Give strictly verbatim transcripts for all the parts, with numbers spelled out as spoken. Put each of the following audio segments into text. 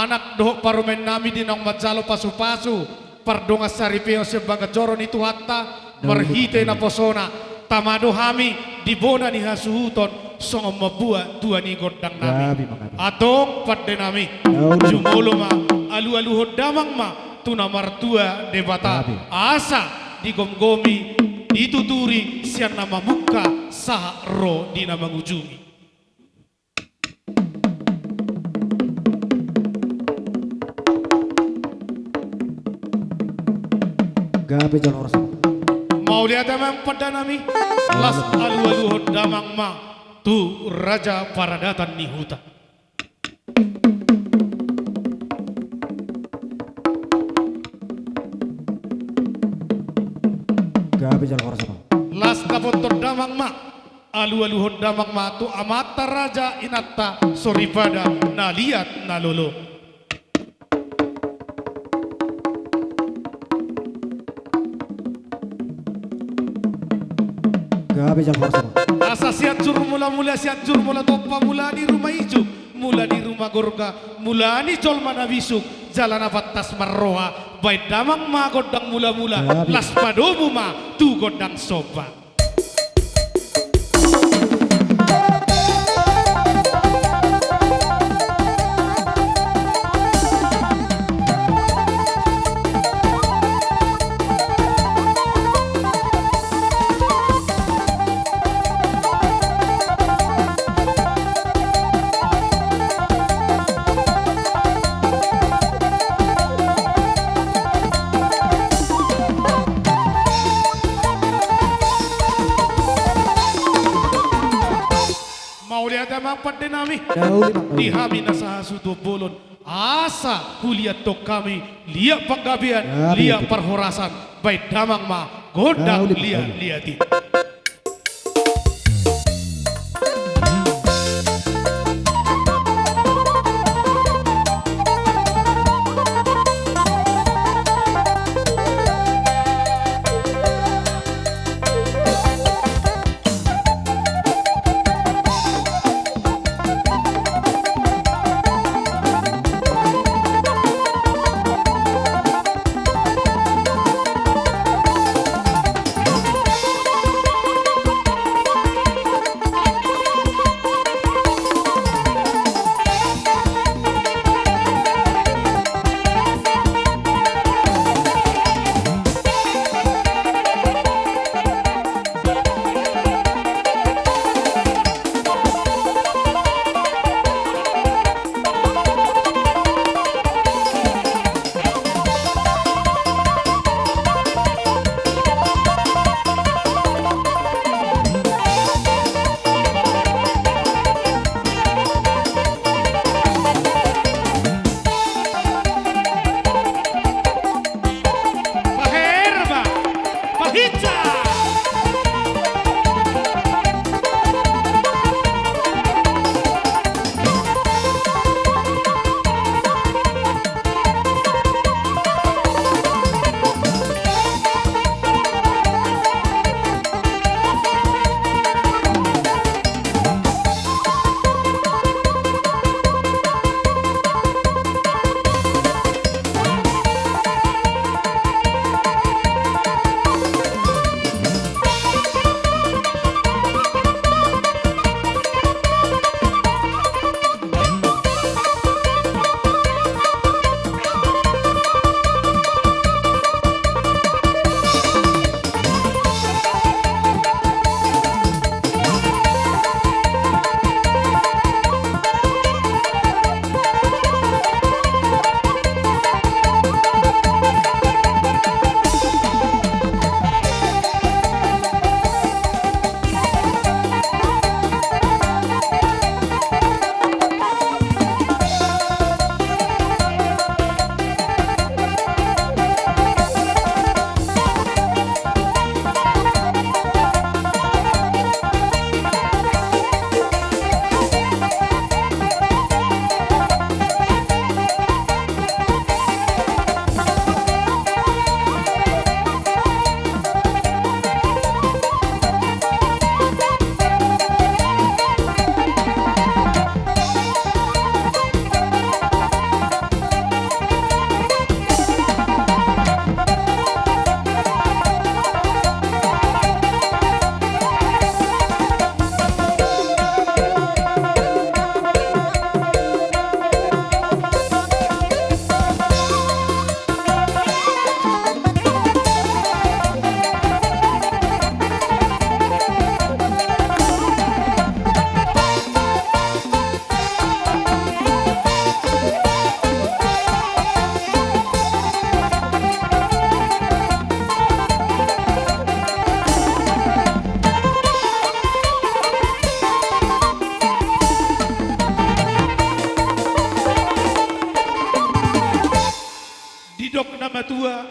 anak dohot parumaen nami di naung manjalo pasupasu pardongan saripeon sian bagas joro ni Tuhanta, marhite naposona, tama do hami di bona ni hasuhuton songon mambuat tua ni gondang nami. Gabe ma, gabe. Antong pande nami, jumolo ma, alualuhon damang ma tu na martua Debata, asa digomgomi, dituturi sian na mamungka sahat ro di na mangujungi. Gabe jala horas. Mauliate ma amang pande nami. Las alualuhon damang ma tu raja paradatan ni huta. Gabe jala horas ma. Las dapothon damang ma. Alualuhon damang ma tu amanta raja inanta soripada na liat na lolo. Gabe jala horas ma. Asa Sianjur Mulamula, Sianjur Mulatompa, mula ni ruma ijuk, mula ni ruma gorga, mula ni jolma na bisuk jala na pantas marroha, baen damang ma gondang mulamula. Gabe. Las padomu ma tu gondang somba. Mauliate ma amang pande nami. Di hami na sahasuhuton bolon, asa huliathon hami liat panggabean, liat parhorasan, baen damang ma gondang liatliat i.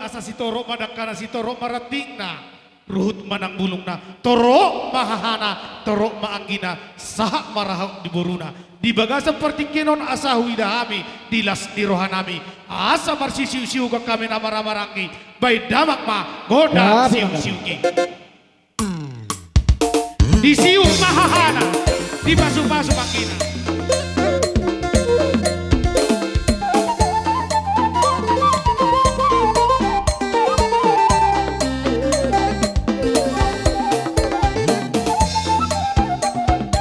asa sitorop ma dangkana, sitorop ma rantingna, ruhut ma nang bulungna, torop ma hahana, torop ma anggina, sahat ma raut ni boruna. Di bagasan partingkian on asa huida hami di las ni rohanami, asa marsisiusiuan hami na marhahamaranggi, baen damang ma gondang siusiuki. Disiuk ma hahana, dipasupasu ma anggina.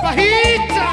Pahinsa.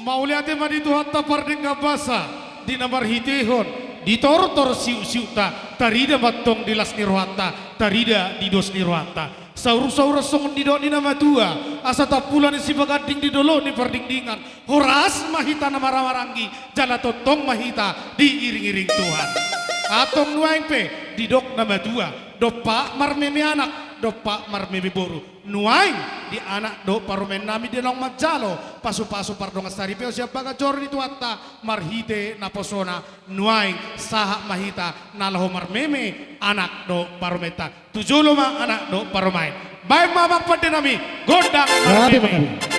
Mauliate ma di Tuhanta pardenggan basa, di na marhitehon ditortor siuksiukta, tarida ma antong di las ni rohanta, tarida di dos ni rohanta. Saursaur songon nidok ni na matua, asa tampulon ni sibaganding di dolok ni pardingdingan, horas ma hita na marhahamaranggi, jala tongtong ma hita diiringiring Tuhan. Antong nuaeng pe didok na matua, dompak marmeme anak, dompak marmeme boru. Nuaeng di anak dohot parumaennami di naung manjalo pasupasu pardongan saripeon sian bagas joro ni Tuhanta marhite naposona, nuaeng sahat ma hita na laho marmeme anak dohot parumaenta. Tu jolo ma anak dohot parumaen. Baen ma amang pandenami gondang marmeme.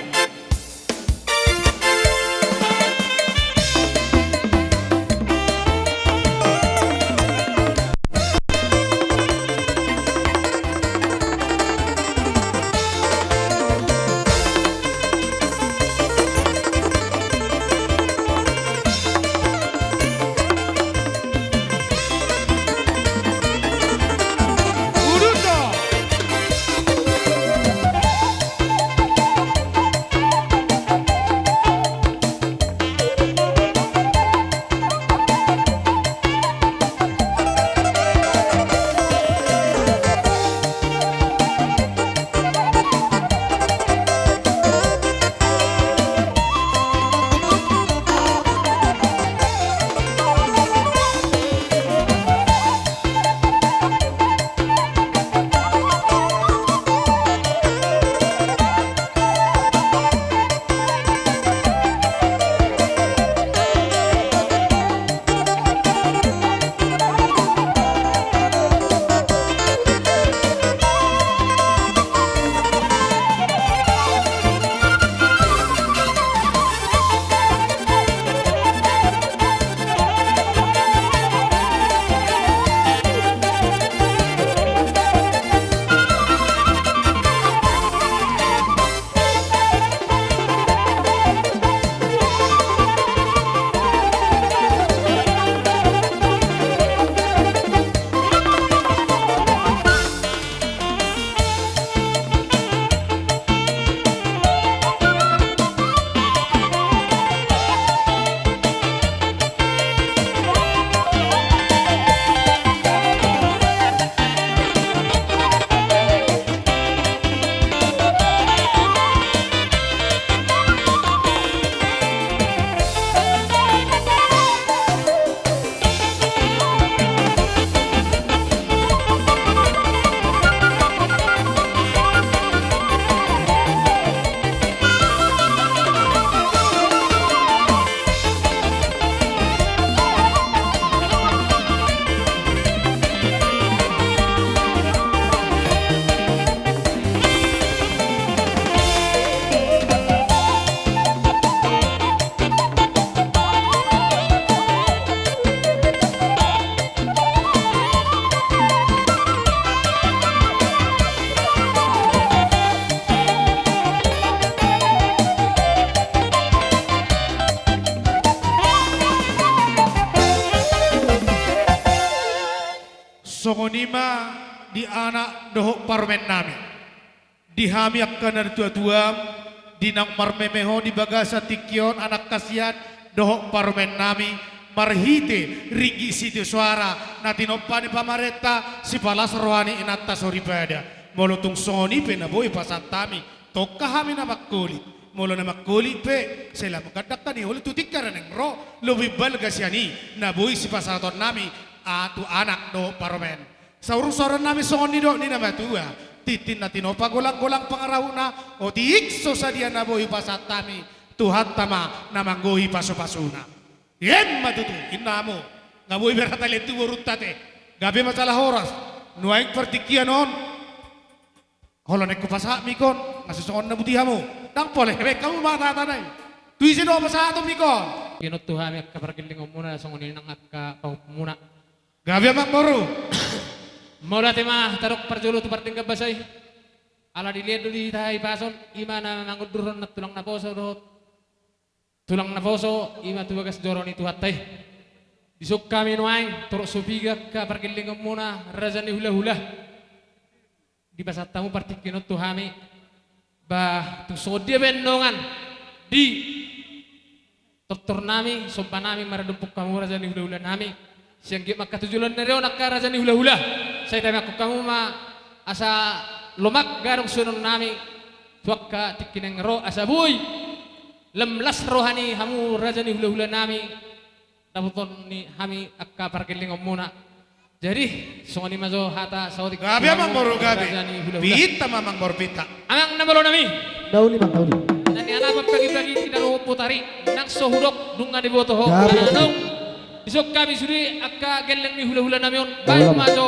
Songon i ma di anak dohot parumaen nami. Di hami angka na tuatua, di naung marmeme ho di bagasan tingki on, anak hasian dohot parumaen nami, marhite ringgit sitio soara na tinompa ni pamarenta, sipalas roha ni inanta soripada. Molo tung songon i pe na boi pasahat hami, tongka hami na mangholit. Molo na mangholit pe, sai lam gandang hami holit tu tingki na naeng ro, lobi balga sian i na boi sipasahaton nami, a, tu anak dohot parumaen. Saursaoran nami songon nidok ni na matua, tintin na tinompa golanggolang pangarahutna, otik so sadia na boi pasahat hami, Tuhanta ma na manggohi pasupasuna. Emma tutu, inna hamu, nga boi berhatalian tu borunta te, gabe ma jala horas, nuaeng partingkian on. Holan naeng hupasahat ma ingkon, nga so songon na buti hamu. Ndang pola, baen hamu ma hatahatana i. Tu ise do pasahaton ma ingkon? Ingot tu hami angka pargellengonmuna, songon i nang angka pahompunmuna. Gabe amang boru. Mauliate ma tadok parjolo tu pardenggan basa i. Ala dilehon do di hita hipas on, i ma na mangundurhon na tulang naposo dohot tulang naposo, i ma tu bagas joro ni Tuhanta i. Dison hami nuaeng, torop so piga angka pargellengonmuna, raja ni hulahula. Dipasahat hamu partingkian on tu hami, ba tung songon dia pe dongan di tortor nami, somba nami maradophon hamu raja ni hulahula nami. Sian giot ma angka tu joloan ni ari on angka raja ni hulahula. Sai tamiangkon hamu ma asa lomak gadong sianon nami tu angka tingki naeng ro, asa boi lam las roha ni hamu raja ni hulahula nami. Dapoton ni hami angka pargellengonmuna. Jadi songon i ma jo hata saotik. Gabe amang boru, gabe. Pinta ma amang boru, pinta. Amang na malo nami. Dauli ma, dauli. Na nianapan pagi-pagi, tinaruhon botari, nang so hudok dung nga diboto ho. Gabe. Dison hami sude angka gelleng ni hulahula nami on, baen ma jo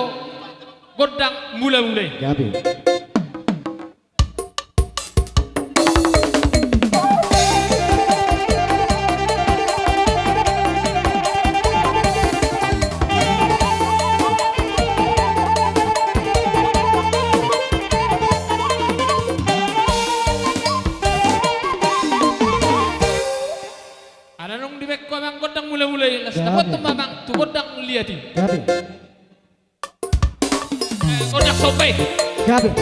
gondang mulamula i. Gabe. Ala dung dibaen ho amang gondang mulamula i, las dapoton ma amang tu gondang liat i. Gabe. Eh, gondang somba i. Gabe.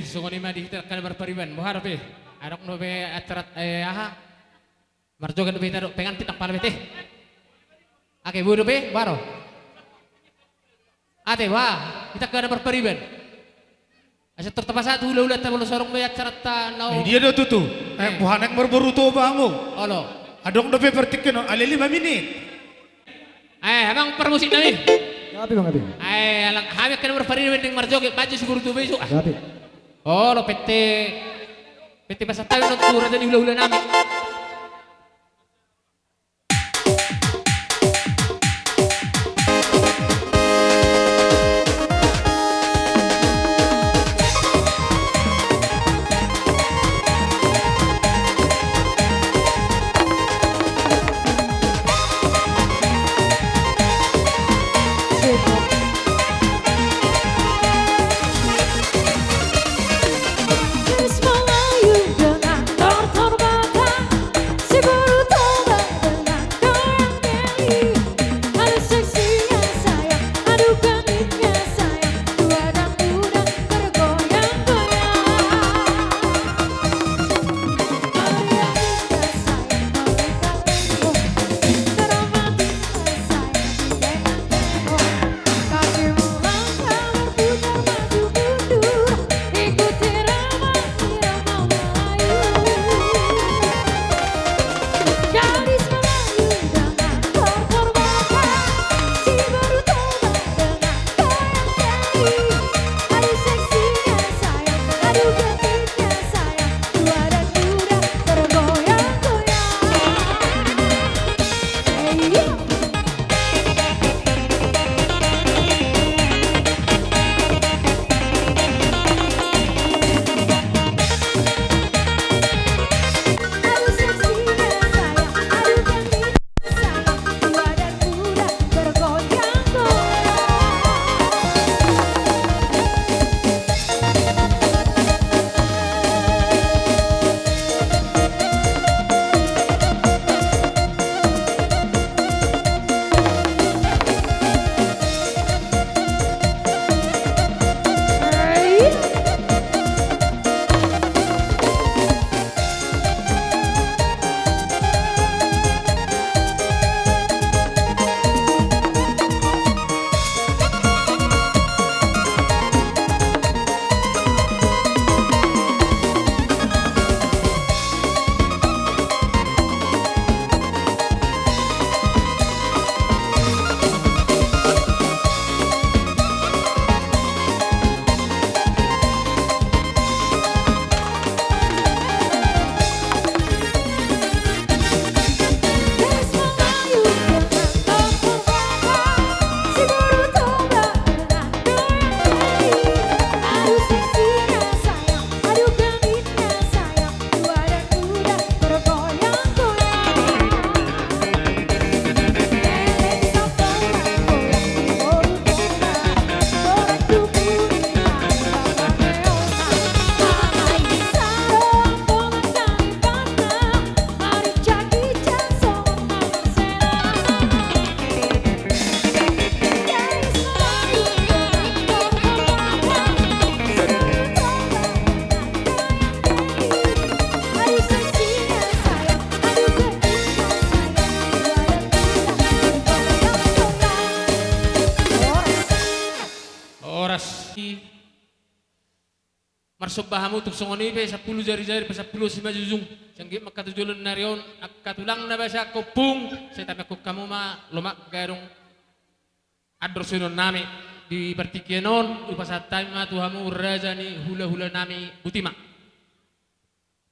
Songon i ma di hita angka na marpariban, boha dope? Adong dope acara, eh, aha? Marjoget dope hita dohot pengantin, ndang pala be te. Ake, boi dope, boha do? Ate, boha? Hita angka na marpariban. Asa tor tapasahat tu hulahulanta molo so adong be acaranta na. Eh, dia do tutu. Eh, eh, boha naeng marboru Toba hamu? Olo. Adong dope partingkian on, alai lima minit. Eh, amang parmusik nami. Gabe, Bang, gabe. Eh, alang hami angka na marpariban naeng marjoget, baen jo si boru Toba i so. Ah. Gabe. Olo, pete, pete pasahat hami on tu raja ni hulahula nami. Horas. Marsomba hamu tung songon i pe sampulu jari-jari pasampulu simanjujung. Sian gek mangkatujolo ni ari on, angka tulang na basa angka ompung, sai tamiangkon hamu ma lomak gadong andor suhinon nami. Di partingkian on hupasahat hami ma tu hamu raja ni hulahula nami, botima.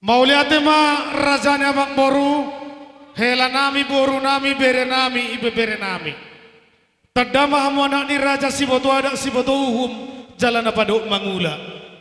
Mauliate ma raja ni amang boru, hela nami, boru nami, bere nami, ibebere nami. Tanda ma hamu anak ni raja, siboto adat siboto uhum, jala na padok mangula.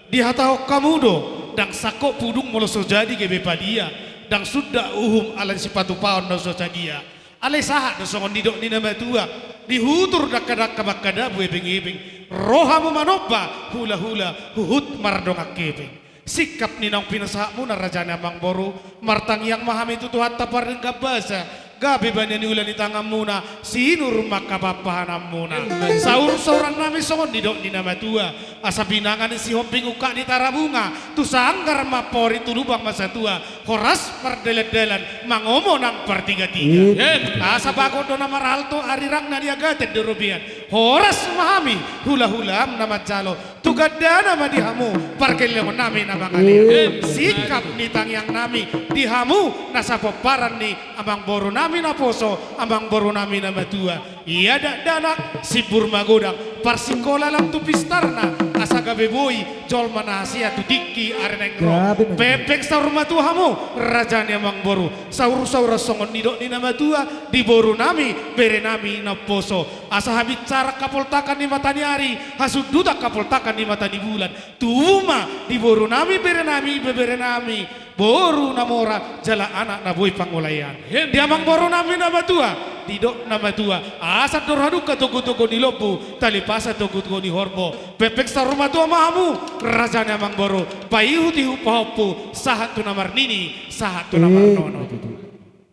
Dihatahon hamu do, ndang sangkot pudung molo so jadi gabe padia, ndang sundat uhum ala ni sipatupaon na so sadia. Alai sahat do songon nidok ni na matua, dihutur dangka-dangka mangkadabu ebeng-ebeng, ro hamu manomba hulahula huhut mardongan hepeng. Singkap ni naung pinasahatmuna raja ni amang boru, martangiang ma hami tu Tuhanta pardenggan basa, Gabe banian ni ula ni tanganmuna, sinur ma angka pahanpahananmuna. Emma tutu. Saursaurannami songon nidok ni na matua. Asa binanga ni Sihombing ungkap ni Tarabunga, tu sanggar ma amporik, tu lubang ma satua. Horas mardalandalan, mangomo nang partigatiga. Emma tutu. Asa bagot do na marhalto, arirang na niagaten do robean. Horas ma hami, hulahulaM na manjalo. Tu gandana ma di hamu, pargellengon nami na mangalean. Emma tutu. Singkap ni tangiang nami, di hamu na sapomparan ni amangboru nami naposo, amangboru nami na matua. Ia dakdanak, simbur magodang, parsingkola lam tu pistarna, asa gabe boi, jolma na hasea tu tingki ari naeng ro. Gabe ma. Pempek saur matua hamu, raja ni amangboru, saursaur songon nidok ni na matua, di boru nami, bere nami naposo. Asa habinsaran hapoltakan ni mata ni ari, hasundutan hapoltakan ni mata ni bulan. Tubu ma di boru nami, bere nami, ibebere nami, boru na mora, jala anak na boi pangulaean. Emma. Di amangboru nami na matua, didok na matua, asa andor hadungka togutogu ni lombu, tali pasa togutogu ni horbo. Pempek saur matua ma hamu, raja ni amangboru, paihutihut pahompu, sahat tu na marnini, sahat tu na marnono. Emma tutu.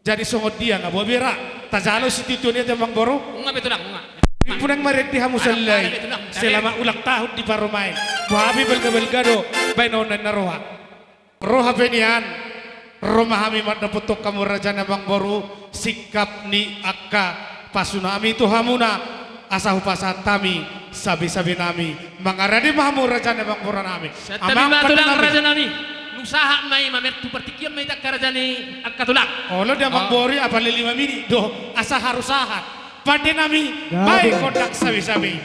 Jadi songon dia nga boa bera, tajalo sitituon i ate amangboru? Nunga be tulang, nunga. Punang marende hamu sallai. Nunga be tulang. Selama ulang tahun di parumaen. Boha be balgabalga do baenon na roha. Roha pe nian, ro ma hami mandapothon hamu raja ni amangboru, singkap ni angka pasu nami tu hamuna, asa hupasahat hami sabesabe nami. Mangarade ma hamu raja ni amangboru nami. Santabi ma tulang, raja nami. Nunga sahat ma i, mamereng tu partingkian ma i angka raja ni angka tulang. Olo di amangboru i, apala lima minit do, asa haru sahat. Pande nami, baen gondang sabesabe.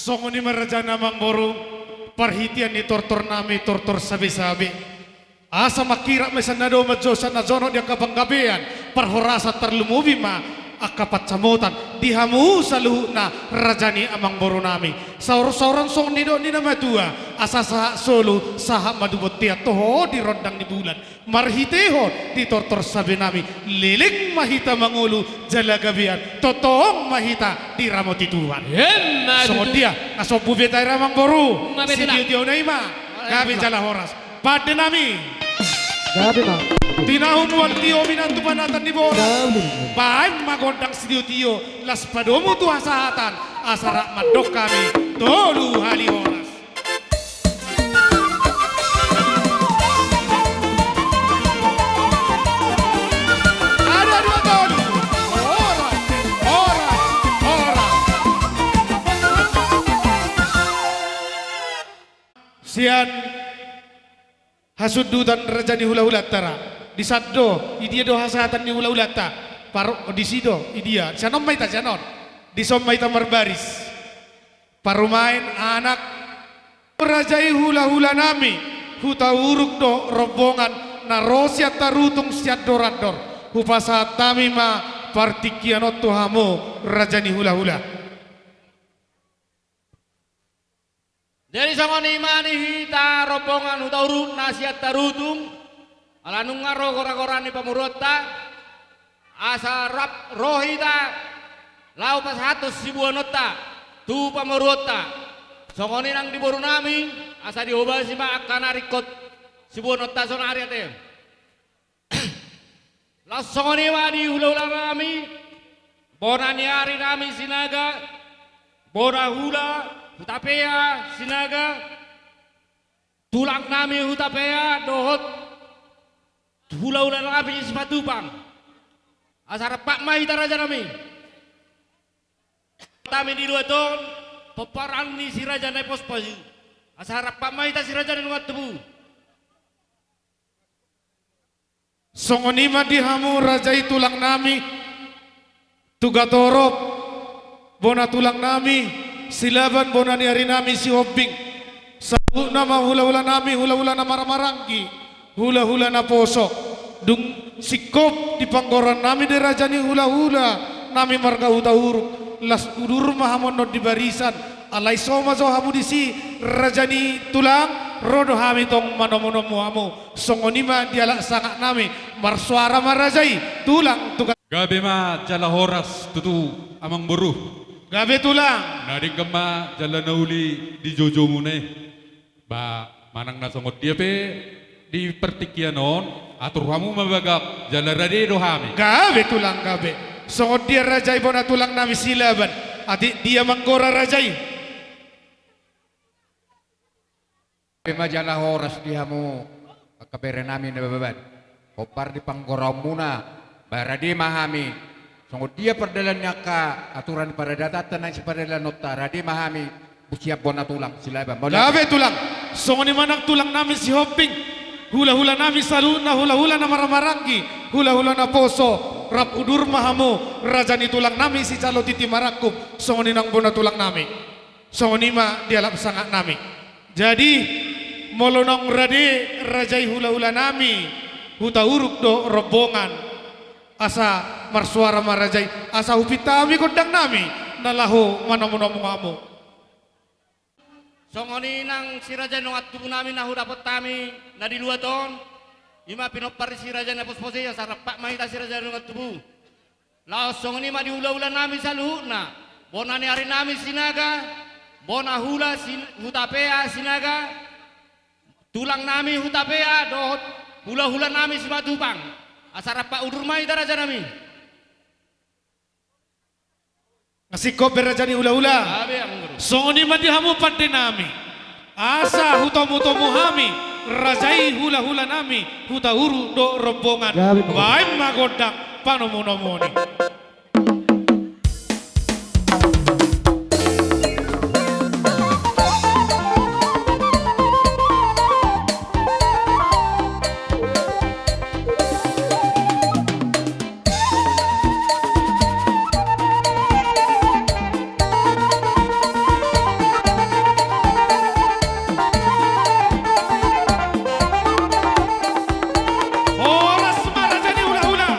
Songon i ma raja ni amangboru, parhitean ni tortor nami, tortor sabesabe. Asa mangkirap ma i sian na dao, manjou sian na jonok di angka panggabean, parhorasan, tarlumobi ma angka pansamotan di hamu saluhutna raja ni amangboru nami. Saursaur songon nidok ni na matua, Asa sahat solu, sahat ma tu bontean, toho di rondang ni bulan. Marhitehon di tortor sabe nami, leleng ma hita mangolu jala gabean, tongtong ma hita diramoti Tuhan. Emma tutu. Songon dia, na sombu be taida amang boru. Emma be tutu. Sitio-tiona i ma. Gabe jala horas. Pande nami. Gabe ma. Tinahu mual tio minan tu panatan ni bona. Gabe. Baen ma gondang sitio-tio, laos padomu tu hasahatan, asa rap mandok hami tolu hali horas. Ada dua tolu. Horas, horas, horas. Sian hasundutan raja ni hula-hulanta ra. Di san do, idia do hasahatan ni hula-hulanta? Paru, disi do, idia. Sian on ma hita, sian on. Dison ma hita marbaris. Parumaen, anak. Raja i hula-hula nami, Hutauruk do rombongan, na ro sian Tarutung sian Dorandor. Hupasahat hami ma partingkian on tu hamu, raja ni hula-hula. Jadi songon i ma di hita rombongan Hutauruk na sian Tarutung, ala nunga ro gora-gora ni pamoruonta, asa rap ro hita laho pasahathon siboanonta tu pamoruonta. Songon i nang di boru nami, asa dihobasi ma angka na ringkot siboanonta sonari ate. Laos songon i ma di hula-hula nami, bona ni ari nami Sinaga, bona hula Hutapea Sinaga, tulang nami Hutapea dohot hula-hula nami Simatupang. Asa rap ma hita raja nami. Hami di luat on, pomparan ni si raja Naipospos i. Asa rap ma hita si raja Nunga Tubu. Songon i ma di hamu raja i tulang nami, Tugatorop, bona tulang nami, Silaban bona ni ari nami Sihombing, saluhutna ma hula-hula nami, hula-hula na marhahamaranggi, hula-hula na poso, dung singkop di panggora nami do raja ni hula-hula nami marga Hutauruk, laos udur ma hamu annon di barisan, alai so ma jo hamu disi, raja ni tulang, ro do hami tong manomu-nomu hamu. Songon i ma dialap sangap nami, marsoara ma raja i, tulang tu ga- Gabe ma jala horas tutu amang boru. Gabe tulang. Na denggan ma jala na uli di joujou muna i. Ba manang na songon dia pe di partingkian on, atur hamu ma bagak jala rade do hami. Gabe tulang gabe. Songon dia raja i bona tulang nami Silaban. Atik dia manggora raja i. Gabe ma jala horas di hamu angka bere nami Nababan. Hombar di panggoraon muna, ba rade ma hami. Songon dia pardalan ni angka aturan ni paradatanta nang sipardalaanta, rade ma hami. Sian bona tulang Silaban. Mauliate. Gabe tulang. Songon i ma nang tulang nami Sihombing. Hula-hula nami saluhutna, hula-hula na marhahamaranggi, hula-hula na poso, rap udur ma hamu, raja ni tulang nami sijalo titi marangkup. Songon i nang bona tulang nami. Songon i ma dialap sangap nami. Jadi, molo naung rade raja i hula-hula nami, Hutauruk do rombongan. Asa marsoara ma raja i, asa hupinta hami gondang nami, na laho manomu-nomu hamu. Songon i nang si raja Nunga Tubu nami na hudapot hami na di luat on, i ma pinompar ni si raja Naipospos i, asa rap ma hita si raja Nunga Tubu. Laos songon i ma di hula-hula nami saluhutna, bona ni ari nami Sinaga, bona hula Sin-, Hutapea Sinaga, tulang nami Hutapea dohot hula-hula nami Simatupang. Asa rap udur ma hita raja nami. Nga singkop be raja ni hula-hula. Gabe, amang boru. Songon i ma di hamu pande nami. Asa hutomu-tomu hami, raja i hula-hula nami, Hutauruk do rombongan. Gabe, amang boru. Baen ma gondang panomu-nomuon i. Horas ma raja ni hula-hula.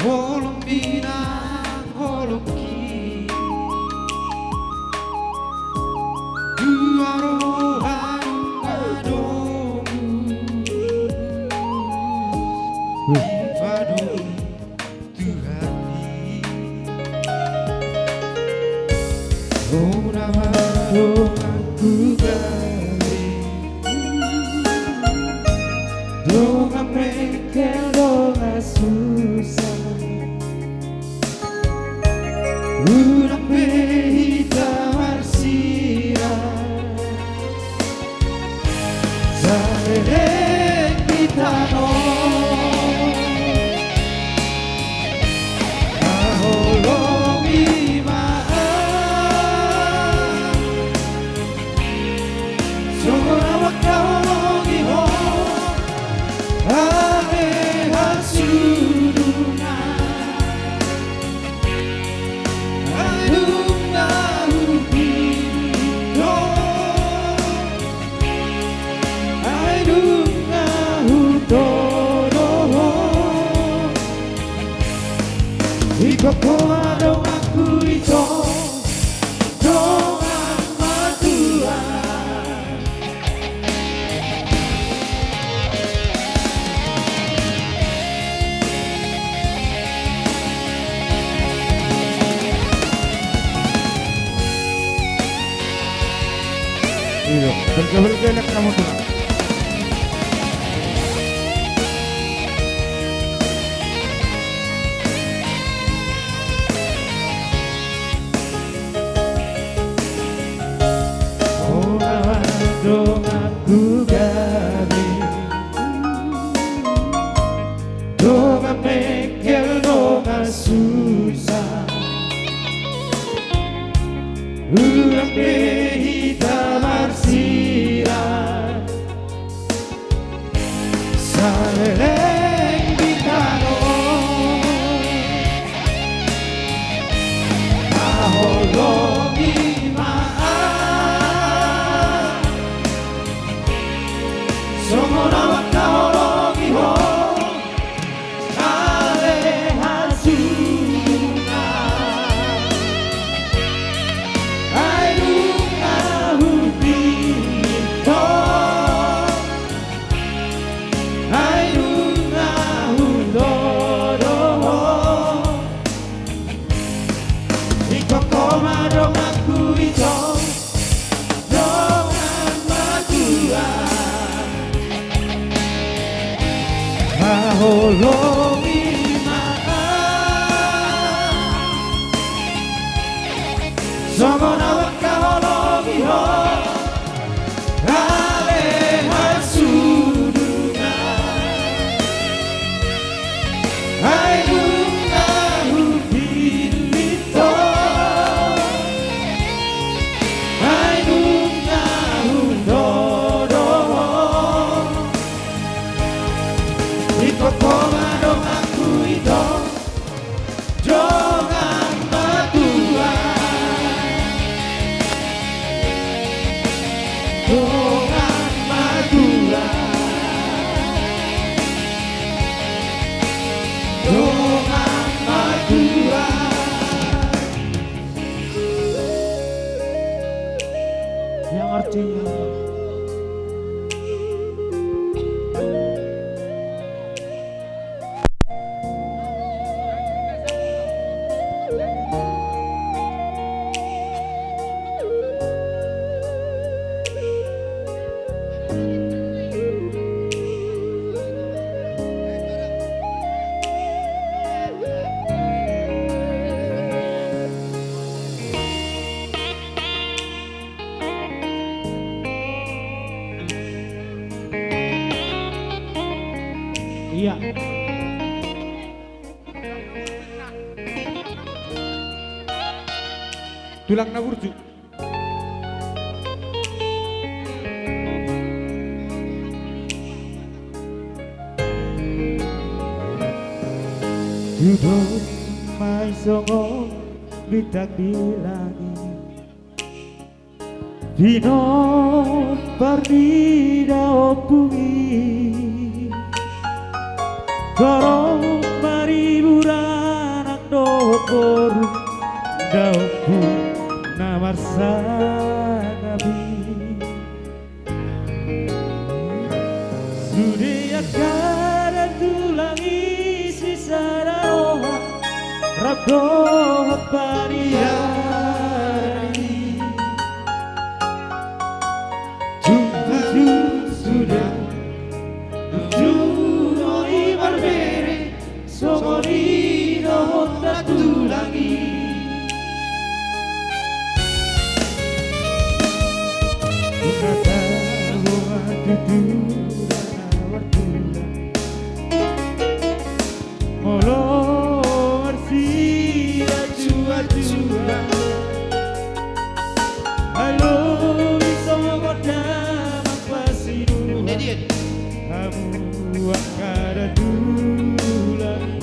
Holong binang holongki. Dua roha dung adong. Dipadom Tuhan i. Ro ma donganku Gari. Dongan mengkel dongan susah. Unang pe hita marsirang. Saleleng di tano. Haholongi ma au. Songon ahu mangkaholongi ho. Ale hasudungan. Ai dung na hupinto. Ai dung na hutodo. Ingkon ho ma donganku ito. Dongan ma Tuhan. Iya, bergerak-gerak kamu tuh. Ro ma donganku Gari. Dongan mengkel dongan susah. Unang pe hita marsirang. Saleleng di tano. Haholongi ma au. Songon ahu mangkaholongi ho. Ale hasudungan. Ai dung na hupinto. Ai dung na hutodo. Ingkon ho ma donganku ito. Dongan ma Tuhan. Haholongi ma au. Songon ahu mangkaholongi ho. Ale hasudungan. Ai dung na hupinto. Ai dung na hutodo. Ia. Tulang na burju. Tudo mai songon bintang di langit. Pinompar ni daompung i, torop maribur anak dohot boru, daompung na marsangap i. Sude angka tulang i sisada roha, rap dohot paniaran i. Tung, tung, sude, tung, oi marbere, songon i dohot na tulang i. Hata boha tutu na martulang. Molo marsianjuanjuan, ai lobi songon damang parsiduhan. Hamu angka tulang.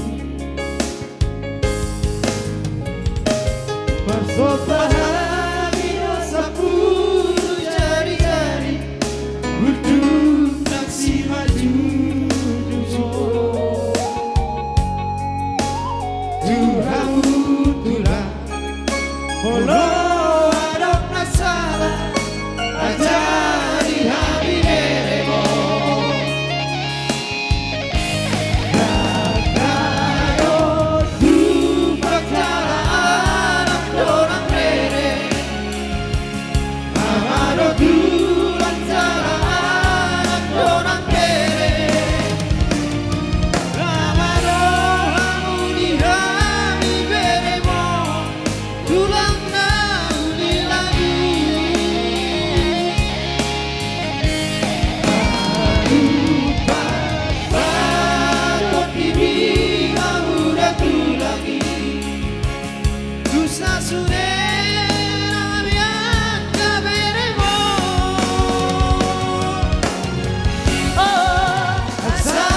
Marsomba hami do sampulu jarijari, unduk nang simanjujung on. Tu hamu tulang, molo adong na sala, ajari hami beremo. Dang adong tumpak jala anak do nang rere. Ama do tulang jala anak do nang rere. Ama do hamu di hami beremo. Tulang na uli lagi. Paduka patok di bina muda tulang i. Tusa sude na mian na beremo. Oh, asa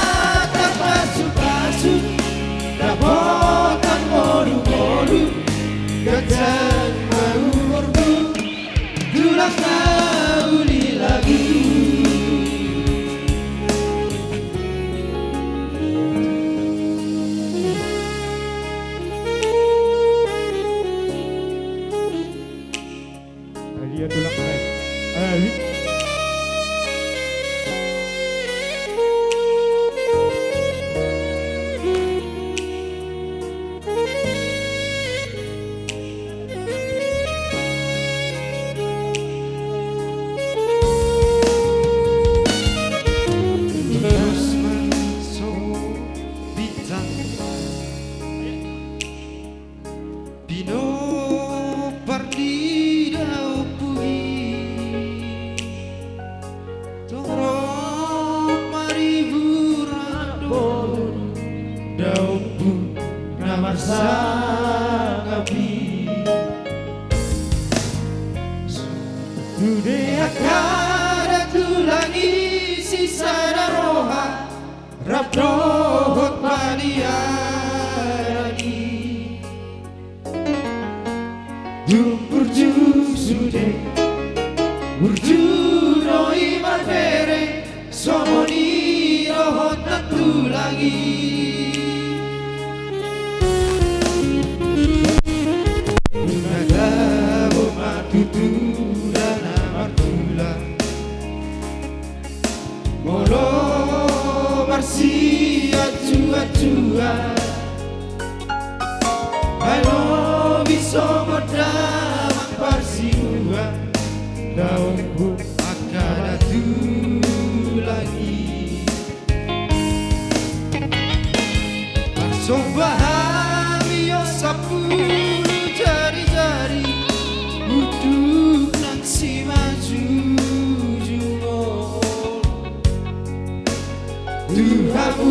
tapasupasu, dapotan ngolu-ngolu, ganjang ma umurmu, tulang na uli lagi. Adia tulang lain. Awi. Pinompar ni daompung i, torop maribur anak dohot boru, daompung na marsangap i. Sude angka tulang i sisada roha, rap dohot paniaran i. Dung burju sude, burju do i marbere, songon i dohot na tulang i. Dung na tabo ma tutu da na martulang. Molo marsianjuanjuan, ai lobi songon damang parsiduhan, daompung angka tulang i. Marsomba hami on sampulu jarijari, unduk nang simanjujung on. Tu hamu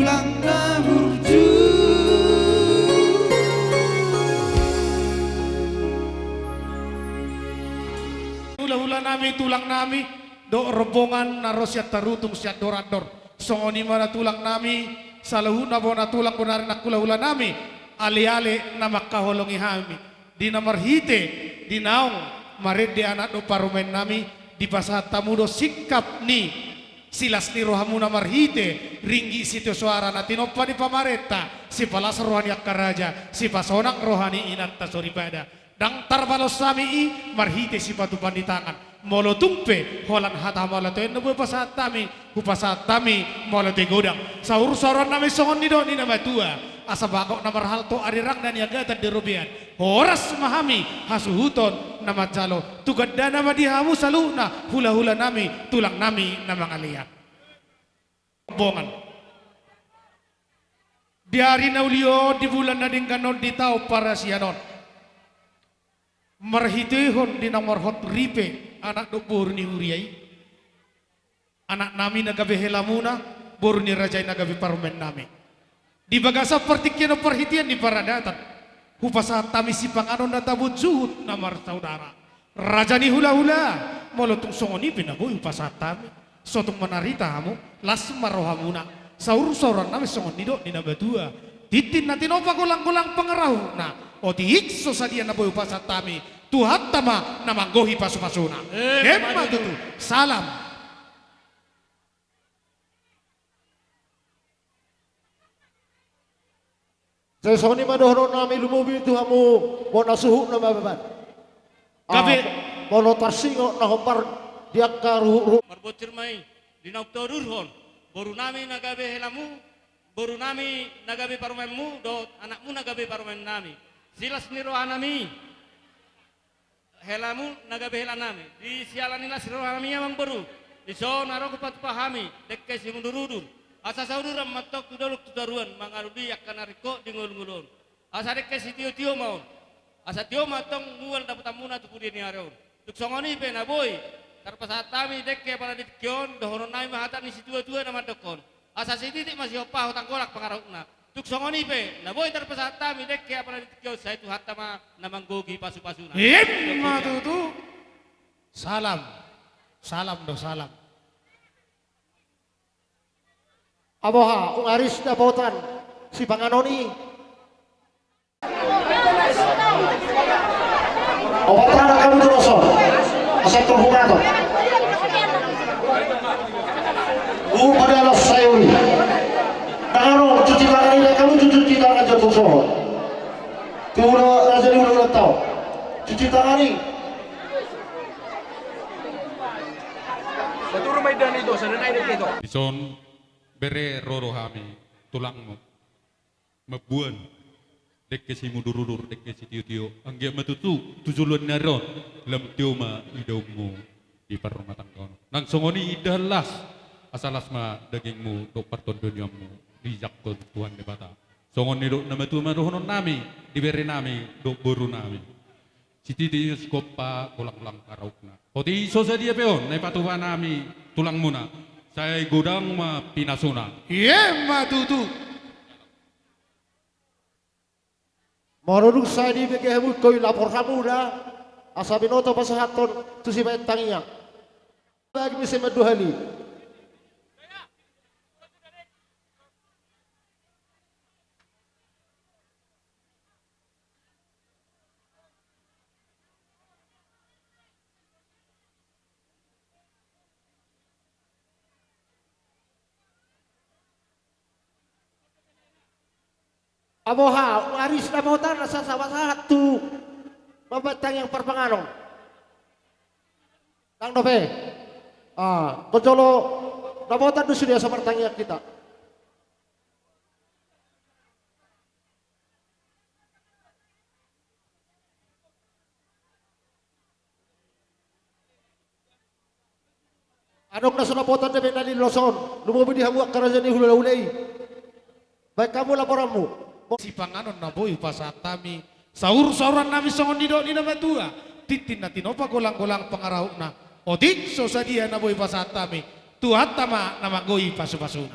Tulang na burju. Hula-hula nami, tulang nami, dohot rombongan na ro sian tarutung sian dor-andor. Songon i ma da tulang nami, saluhutna bona tulang, bonari nang hula-hula nami, ale-ale na mangkaholongi hami. Di na marhite, di naung marende anak dohot parumaen nami, dipasahat hamu do singkap ni silas ni rohamuna marhite ringgit sitio soara na tinompa ni pamarenta, sipalas roha ni angka raja, sipasonang roha ni inanta soripada. Ndang tarbalos hami i marhite sipatupa ni tangan. Molo tung pe holan hata mauliate na boi pasahat hami, hupasahat hami mauliate godang. Saur-sauran nami songon nidok ni na matua. Asa bagot na marhalto arirang na niagatan di robean. Horas ma hami hasuhuton na manjalo. Tu gandana ma di hamu saluhutna, hula-hula nami, tulang nami na mangalean. Rombongan. Di ari na uli on, di bulan na denggan on, di taon parasian on, marhitehon di na marhot ripe anak dohot boru ni huria i, anak nami na gabe helamuna, boru ni raja i na gabe parumaen nami. Di bagasan partingkian on, parhitean ni paradatan, hupasahat hami sipanganon na tabo juhut na marsaudara. Raja ni hula-hula, molo tung songon i pe na boi hupasahat hami. So tung manarita hamu, las ma rohamuna. Saur-sauran nami songon nidok ni na matua. Tintin na tinompa, golang-golang pangarahutna. Otik so sadia na boi hupasahat hami. Tuhanta ma na manggohi pasu-pasuna. Emma tutu. Salam. Sai songon i ma dohonon nami, lumobi tu hamu bona suhut na mababan. Gabe. Ah, molo tarsingot na hombar di angka ruhut-ruhut. Marbonsir ma i, di naung taudurhon, boru nami na gabe helamu, boru nami na gabe parumaenmu, dohot anakmu na gabe parumaen nami. Silas ni roha nami. Helamu na gabe hela nami, di siala ni las roha nami amang boru, di son adong hupatupa hami dengke simudur-udur, asa sauduran ma antong tu dolok tu toruan mangalului angka na ringkot di ngolu-ngolu on. Asa dengke sitio-tio ma on, asa tio ma antong mual dapotanmuna tu pudi ni ari on. Tung songon i pe na boi tarpasahat hami dengke apala di tingki on, dohonon nami ma hata ni situa-tua na mandokkon. Asa sititik ma sihompaho tanggolak pangarahutna. Tung songon i pe na boi tarpasahat hami dengke apala di tingki on, sai Tuhanta ma na manggohi pasu-pasuna. Emma tutu. Salam. Salam do salam. Aboha, ung aris dapotan sipanganon i. Opat anak kamu tu roso. Asa turhum ato. Upada los sayuri. Tangan cuci tangan ini, kamu cuci tangan jatuh soho. Tuh udah raja ini udah tahu. Cuci tangan ini. Satu rumah dan itu, sana naik itu. Dison bere ro do hami tulangmu. Mamboan dengke simudur-udur, dengke sitio-tio. Anggiat ma tutu tu joloan ni ari on lam tio ma idaonmu di parrumatanggaon. Nang songon i indahan las, asa las ma dagingmu dohot partondionmu dijangkon Tuhan Debata. Songon nidok na matua ma dohonon nami di bere nami dohot boru nami. Sititik sigompa, golang-golang pangarahutna. Otik so sadia pe on na ipatupa nami tulangmuna, sai godang ma pinasuna. Emma tutu. Molo dung sai dibege hamu ingkon lapor hamu da, asa binoto pasahathon tu sibaen tangiang. Bagi muse mandua hali. Aboha, ung aris dapotan, asa sahat-sahat tu mambaen tangiang parpanganon. Ndang dope. Ah, ingkon jolo dapotan do sude asa martangiang hita. Adong na so dapotan dope na niloshon, lumobi di hamu angka raja ni hula-hula i. Baen hamu laporanmu. Sipanganon na boi hupasahat hami, saur-sauran nami songon nidok ni na matua, tintin na tinompa, golang-golang pangarahutna, otik so sadia na boi hupasahat hami, Tuhanta ma na manggohi pasu-pasuna.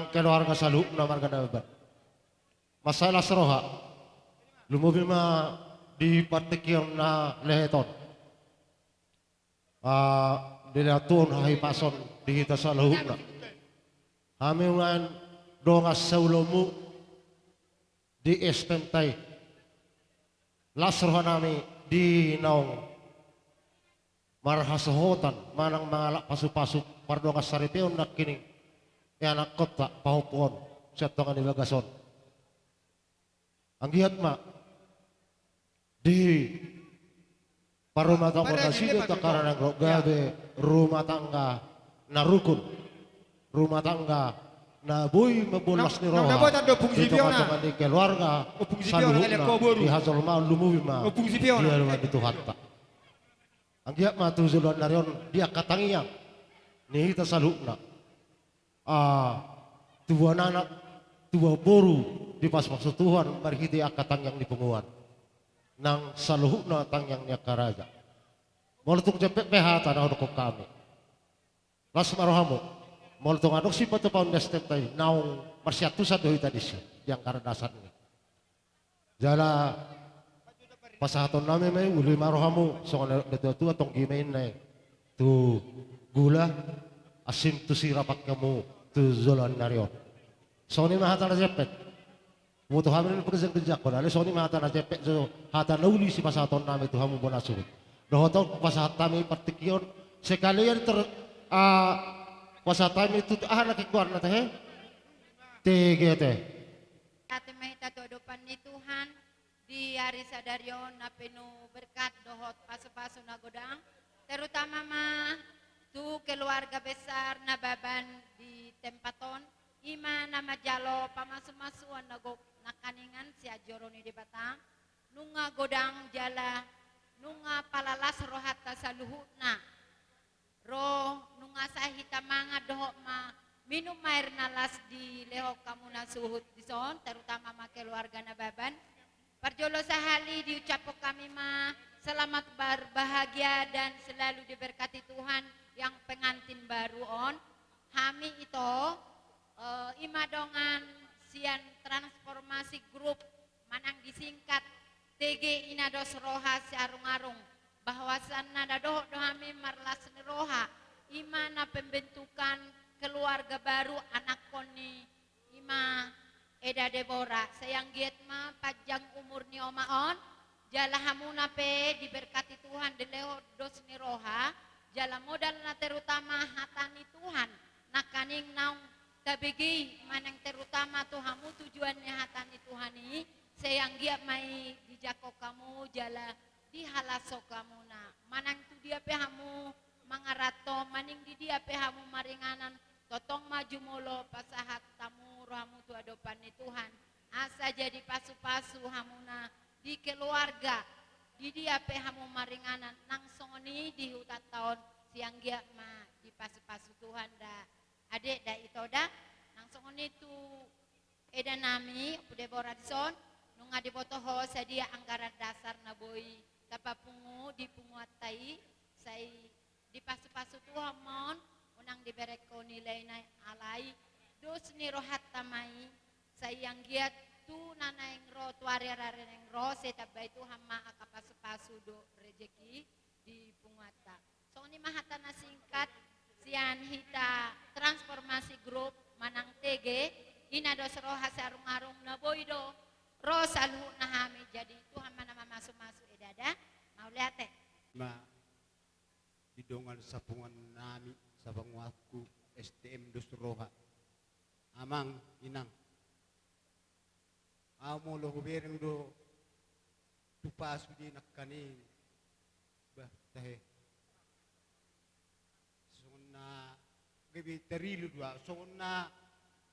nang keluarga saluhutna marga Nababan. Mansai las roha, lumobi ma di partingkian na lehet on. Ah, dilehon Tuhan hahipason di hita saluhutna. Hami nuaeng dongan saulaonmu di S P M ta i. Las rohanami di naung marhasohotan manang mangalap pasupasu pardongan saripeon nangkining ianakkonta pahompu on sian tonga ni bagas on. Anggiat ma di parrumatanggaon nasida tu angka na naeng ro gabe rumah tangga na rukun, rumah tangga na boi mamboan las ni roha di tongatonga ni keluarga saluhutna di hajolmaon, lumobi ma di aloan ni Tuhanta. Anggiat ma tu joloan ni ari on di angka tangiang ni hita saluhutna, ah, tubuan anak, tubuan boru dipasupasu Tuhan marhite angka tangiang ni punguan nang saluhutna tangiang ni angka raja. Molo tung jempek pe hata na hudokhon hami, las ma rohamu. Molo tung adong sipatupaon ni S P M ta i, naung marsiantusan do hita disi di angka na dasar ni. Jala pasahatonnami ma i, uli ma rohamu, songon na didok ni natuatua, tonggi ma inna i tu gula, asing tu sira pake hamu tu joloan ni ari on. Songon i ma hata na jempek. Boto hami na pangginjang-ginjangkon, alai songon i ma hata na jempek jo, hata na uli sipasahatonnami tu hamu bona suhut. Dohot on hupasahat hami partingkian on, sekalian ter, ah, hupasahat hami tu, aha na tingkoan na tehe? T G T. Ate ma hita tu adopan ni Tuhan. Di ari sadari on na penuh berkat dohot pasu-pasu na godang, terutama ma tu keluarga besar Nababan di tempat on, i ma na manjalo pamasu-masuon na gok nangkaningan sian joro ni Debata, nunga godang jala nunga pala las rohanta saluhutna. Ro nunga sai hita mangan dohot ma minum air na las dilehon hamuna suhut dison, terutama ma keluarga Nababan. Parjolo sahali diucaphon hami ma selamat berbahagia dan selalu diberkati Tuhan yang pengantin baru on. Hami ito, eh, i ma dongan sian transformasi grup manang disingkat T G Ina Dos Roha Siarung-arung, bahwasanna na dohot do hami marlas ni roha, i ma na pembentukan keluarga baru anakkon ni i ma Eda Debora, sai anggiat ma panjang umur ni oma on, jala hamuna pe diberkati Tuhan dilehon dos ni roha, jala modal na terutama hata ni Tuhan, nangkaning naung tabege i manang terutama tu hamu tujuan ni hata ni Tuhan i, sai anggiat ma i dijangkon hamu jala dihalashon hamuna. Manang tu dia pe hamu mangaranto, manang di dia pe hamu maringanan, tongtong ma jumolo pasahat hamu rohamu tu adopan ni Tuhan. Asa jadi pasu-pasu hamuna di keluarga, di dia pe hamu maringanan, nang songon i di hutanta on, sai anggiat ma dipasu-pasu Tuhan da. Ade da ito da, nang songon i tu eda nami, Ompu Debora dison, nunga diboto ho sadia anggaran dasar na boi tapapungu di punguanta i, sai dipasu-pasu Tuhan ma on, unang diberengkon nilai na i alai dos ni rohanta ma i, sai anggiat tu na naeng ro, tu ari-ari naeng ro, sai tambai Tuhan ma angka pasu-pasu dohot rejeki di punguanta. Songon i ma hata na singkat sian hita transformasi grup manang T G Ina Dos Roha Siarung-arung na boi do ro saluhutna hami, jadi Tuhan ma na mamasu-masu eda da. Mauliate. Ma di dongan sapunguan nami, sapunguanku S T M Dos Roha. Amang, inang. Ahu molo hubereng do tu pasu di nangkaning, bah, tahe. Songon na gabe tarilu do ahu, songon na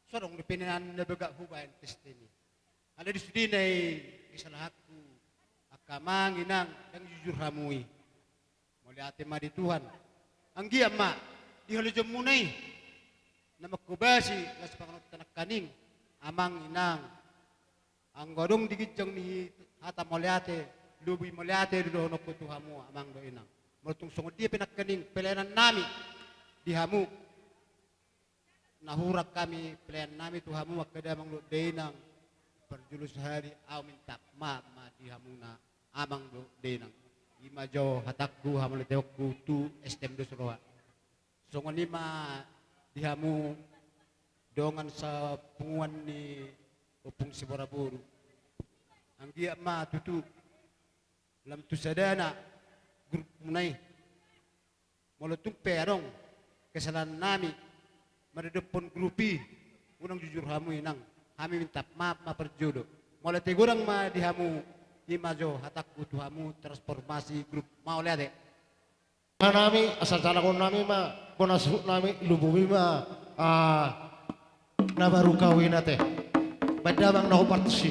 so adong dope na bagak hubaen tes teni. Alai di sude na i kesalahanku, angka amang inang, ndang jujur hamu i. Mauliate ma di Tuhan. Anggiat ma di halojonmuna i na manghobasi las panganonta nangkaning, amang inang. Anggo adong di ginjang ni hata mauliate, lobi mauliate do dohononku tu hamu amang dohot inang. Molo tung songon dia pe nangkaning pelayanan nami di hamu, na hurang hami pelayanan nami tu hamu angka damang dohot dainang, parjolo sahali ahu minta maaf ma di hamuna amang dohot dainang. I ma jo hatangku, hamauliateonku tu S T M Dos Roha. Songon i ma di hamu dongan sapunguan ni Ompung Sibora Boru. Anggiat ma tutu lam tu sadana grupmuna i. Molo tung pe adong kesalahan nami maradophon grup i, unang jujur hamu inang, hami minta maaf ma parjolo. Mauliate godang ma di hamu, i ma jo hatangku tu hamu transformasi grup. Mauliate. Nami, asa jalaon nami ma bona suhut nami, lumobi ma, ah, na baru kawin ate. Baen damang na hombar tusi.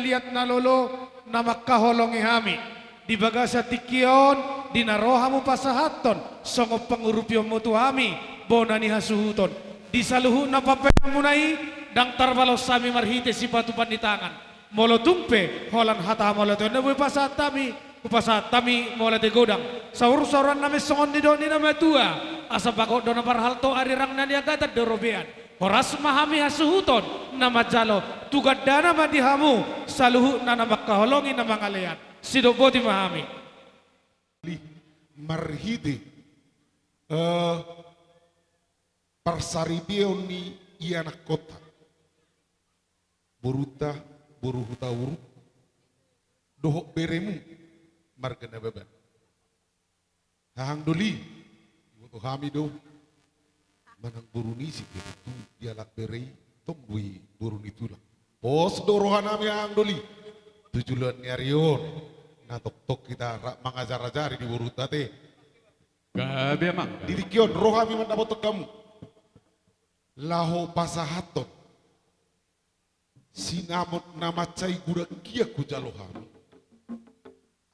liat na lolo na mangkaholongi hami. Di bagasan tingki on, di na ro hamu pasahathon songon pangurupionmu tu hami, bona ni hasuhuton. Di saluhutna pambahenanmuna i, ndang tarbalos hami marhite sipatupa ni tangan. Molo tung pe holan hata hamauliateon na boi pasahat hami, hupasahat hami mauliate godang. Saursaurannami songon nidok ni na matua, asa bagot do na marhalto, arirang na niagatan do robean. Horas ma hami hasuhuton na manjalo, tu gandana ma di hamu saluhutna na mangkaholongi na mangalean. Sidok boti ma hami. Marhite, eh, parsaripeon ni ianakhonta, borunta, boru Hutauruk, dohot beremu marga Nababan. Hahang doli, iboto hami do manang boru ni si bere tu dialap bere i, tong do i boru ni tulang. Pos do rohanami hahang doli tu joloan ni ari on, na tongtong hita rap mangajarajari di borunta ate. Gabe amang. Di tingki on ro hami mandapothon hamu laho pasahathon sinamot na mansai godang hian hujalo hami.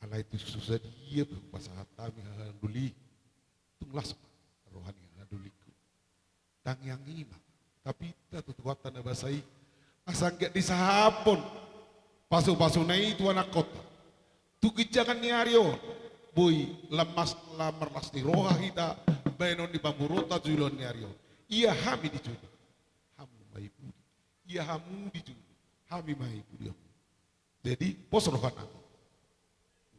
Alai tung so sadia pe hupasahat hami hahang doli, tung las ma roha ni hahang dolingku. Tangiang i ma tapinta tu Tuhanta na basa i, asa anggiat disahaphon pasupasuna i tu anakhonta tu ginjangan ni ari on, boi lam las, lam marlas ni roha hita bahenon ni pamoruonta tu joloan ni ari on. Ia hami di jolo, hamu ma i pudi. Ia hamu di jolo, hami ma i pudi. Jadi pos rohanami.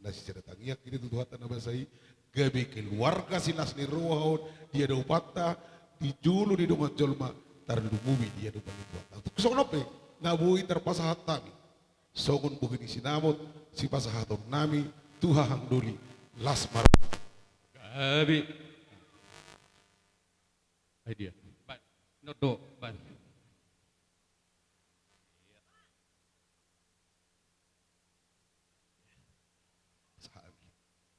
Na sisada tangiang hita tu Tuhanta na basa i, gabe keluarga silas ni roha on di adopanta, di jolo di dongan jolma, tarlumobi di adopan ni Tuhanta. Songon on pe na boi tarpasahat hami songon bohi ni sinamot sipasahatonnami tu hahang doli, las ma roha. Gabe. Ai dia. Ba, nondo, ba.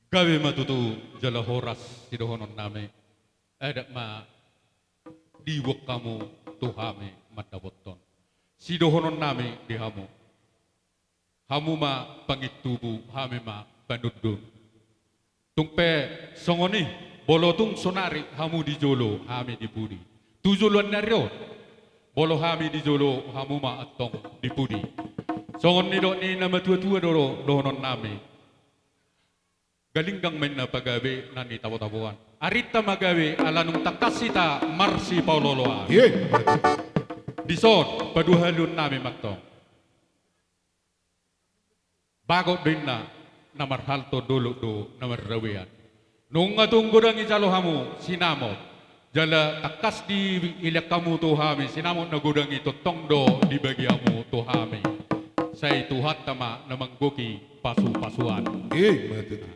Gabe ma tutu jala horas sidohononnami. Adat ma diboan hamu tu hami mandapothon. Sidohononnami di hamu. Hamu ma pangintubu, hami ma panundun. Tung pe songon i, molo tung sonari hamu di jolo, hami di pudi. Tu joloan ni ari on, molo hami di jolo, hamu ma antong di pudi. Songon nidok ni na matuatua do dohononnami. Galinggang ma inna pagabe na nitabotaboan. Arinta ma gabe ala nunga tangkas hita marsipaolooloan. Iye. Dison paduahalihonnami ma antong. Bagot do inna, na marhalto, dolok do na marrawean. Nunga tung godang dijalo hamu sinamot, jala tangkas dilean hamu tu hami sinamot na godang i, tongtong do dibagi hamu tu hami. Sai Tuhanta ma na manggohi pasupasuan. Ima tutu.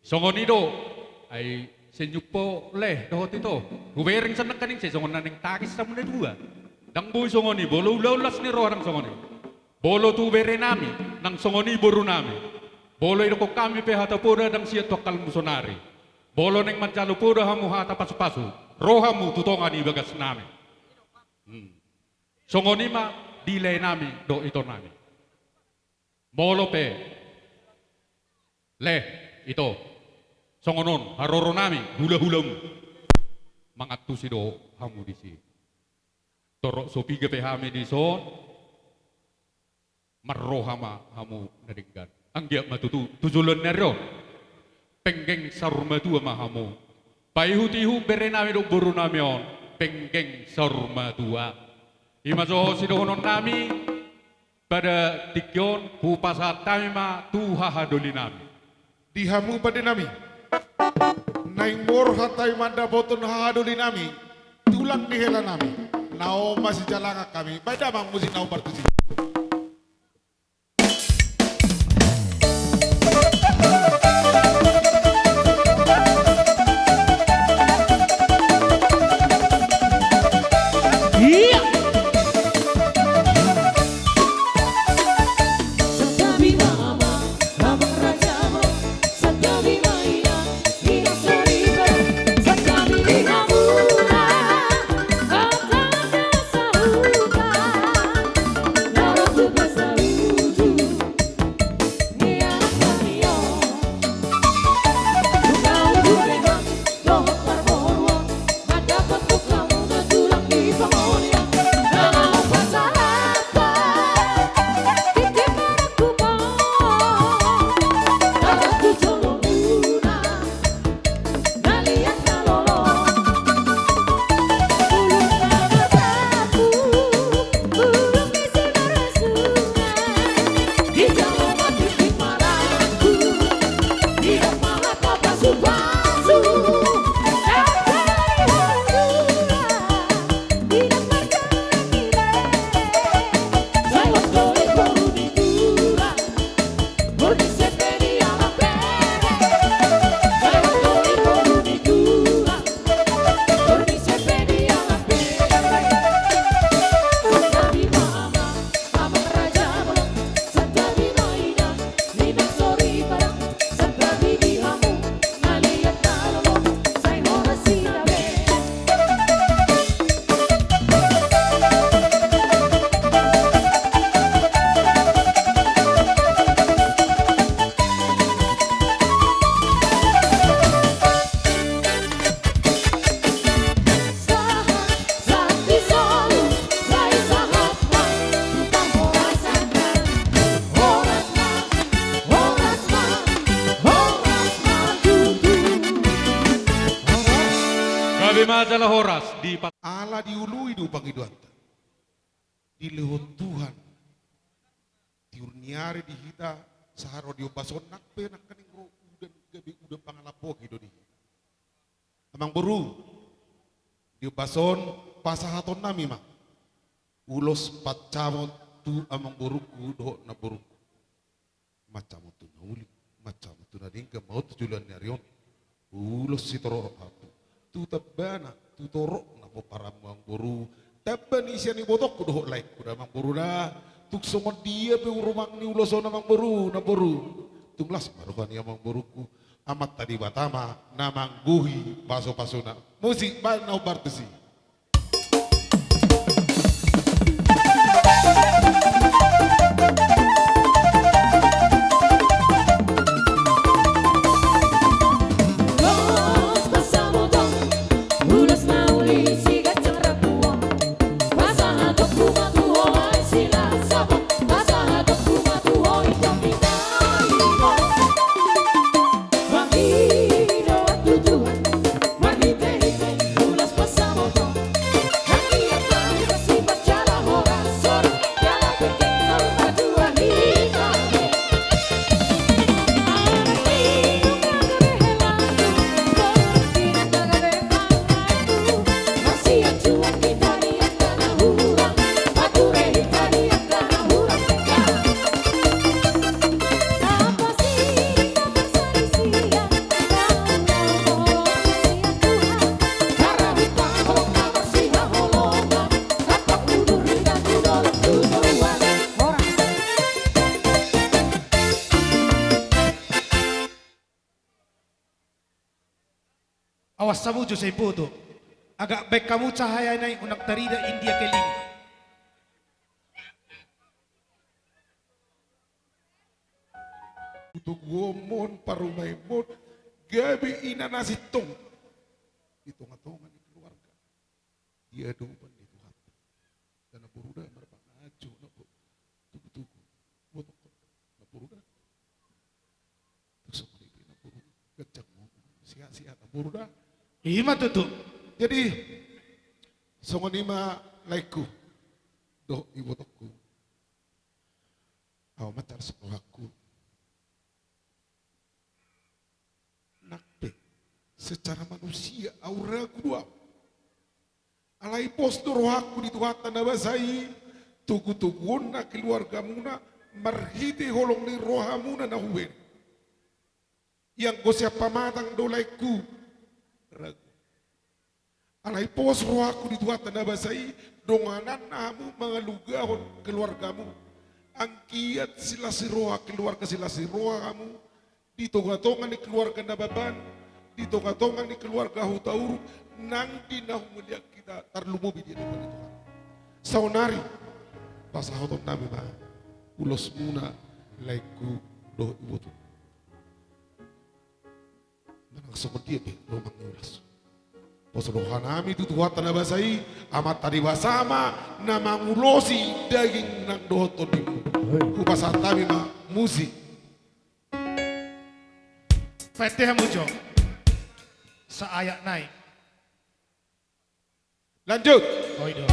Songon i do, ai senyum po leh dohot ito. Hubereng sian nangkaning, sai songon na naeng tangis hamu na dua. Ndang boi songon i, molo ulaon las ni roha ndang songon i. Molo tu berenami, ndang songon i borunami. Molo idokkon hami pe hata poda ndang sian tu angkalmu sonari. Molo naeng manjalo poda hamu hata pasupasu, ro hamu tu tonga ni bagasnami. Hmm. Songon i ma di laenami dohot itonami. Molo pe leh ito, songon on haroronami, hulahulamu, mangantusi do hamu disi. Torop so piga pe hami dison, marroha ma hamu na denggan. Anggiat ma tutu tu joloan ni ari on penggeng saur matua ma hamu. Paihutihut berenami dohot borunami on penggeng saur matua. Ima jo sidohononnami. Pada tingki on hupasahat hami ma tu hahadolinami. Di hamu pandenami, naeng borhat hami mandapothon hahadolinami, tulang ni helanami. Na on ma sijalangan hami. Baen damang musik na hombar tusi. Lima jala horas di pat- Ala diului do pangidoanta. Dilehon Tuhan tiur ni ari di hita, sahat ro di ombas on nang pe nangkaning ro udan, gabe udan pangalap hoki do di hita. Amangboru, di ombas on pasahatonnami ma ulos pancamot tu amangborungku dohot namborungku. Mancamot tu na uli, mancamot tu na denggan ma on tu joloan ni ari on. Ulos sitorop hamu tu tambana, tu toropna pomparanmu amangboru. Tamba ni sian ibotongku dohot laengku da amangboru da. Tung songon dia pe rumang ni ulos on amangboru, namboru, tung las ma roha ni amangborungku. Amanta Debata ma na manggohi pasupasuna. Musik, baen na hombar tusi. Awas hamu jo sai boto. Agak baen hamu cahaya nai unang tarida India keling. Toguonmon, parumaenmon, gabe ina na sintong di tongatonga ni keluarga. Di adopan ni Tuhanta. Dang boru da marpangajo na bo-, tugu-tugu. Botokkon na boru da. Tung songon i pe na boru, ganjang ma umur, sehat-sehat na boru da. Ima tutu. Jadi songon i ma laengku dohot ibotongku. Au ma tarsuk rohangku. Nang pe secara manusia au ragu do au. Alai pos do rohangku di Tuhanta na basa i, togutoguonna keluargamuna marhite holong ni rohamuna na hubege. Ianggo sian pamatang do laengku, ragu. Alai pos rohangku di Tuhanta na basa i, dongananna hamu mangalugahon keluargamu. Anggiat silas ni roha keluarga, silas ni roha hamu di tongatonga ni keluarga Nababan, di tongatonga ni keluarga Hutauruk, nang di na humaliang hita tarlumobi di adopan ni Tuhan. Saonari pasahatonnami ma ulosmuna laengku dohot ibotongku. Manang songon dia pe rumang ni ulos, pos rohanami tu Tuhanta na basa i, Amanta Debata ma na mangulosi daging nang dohot tondimuna. Hupasahat hami ma musik. Paete hamu jo saayat nai. Lanjut. Oi do.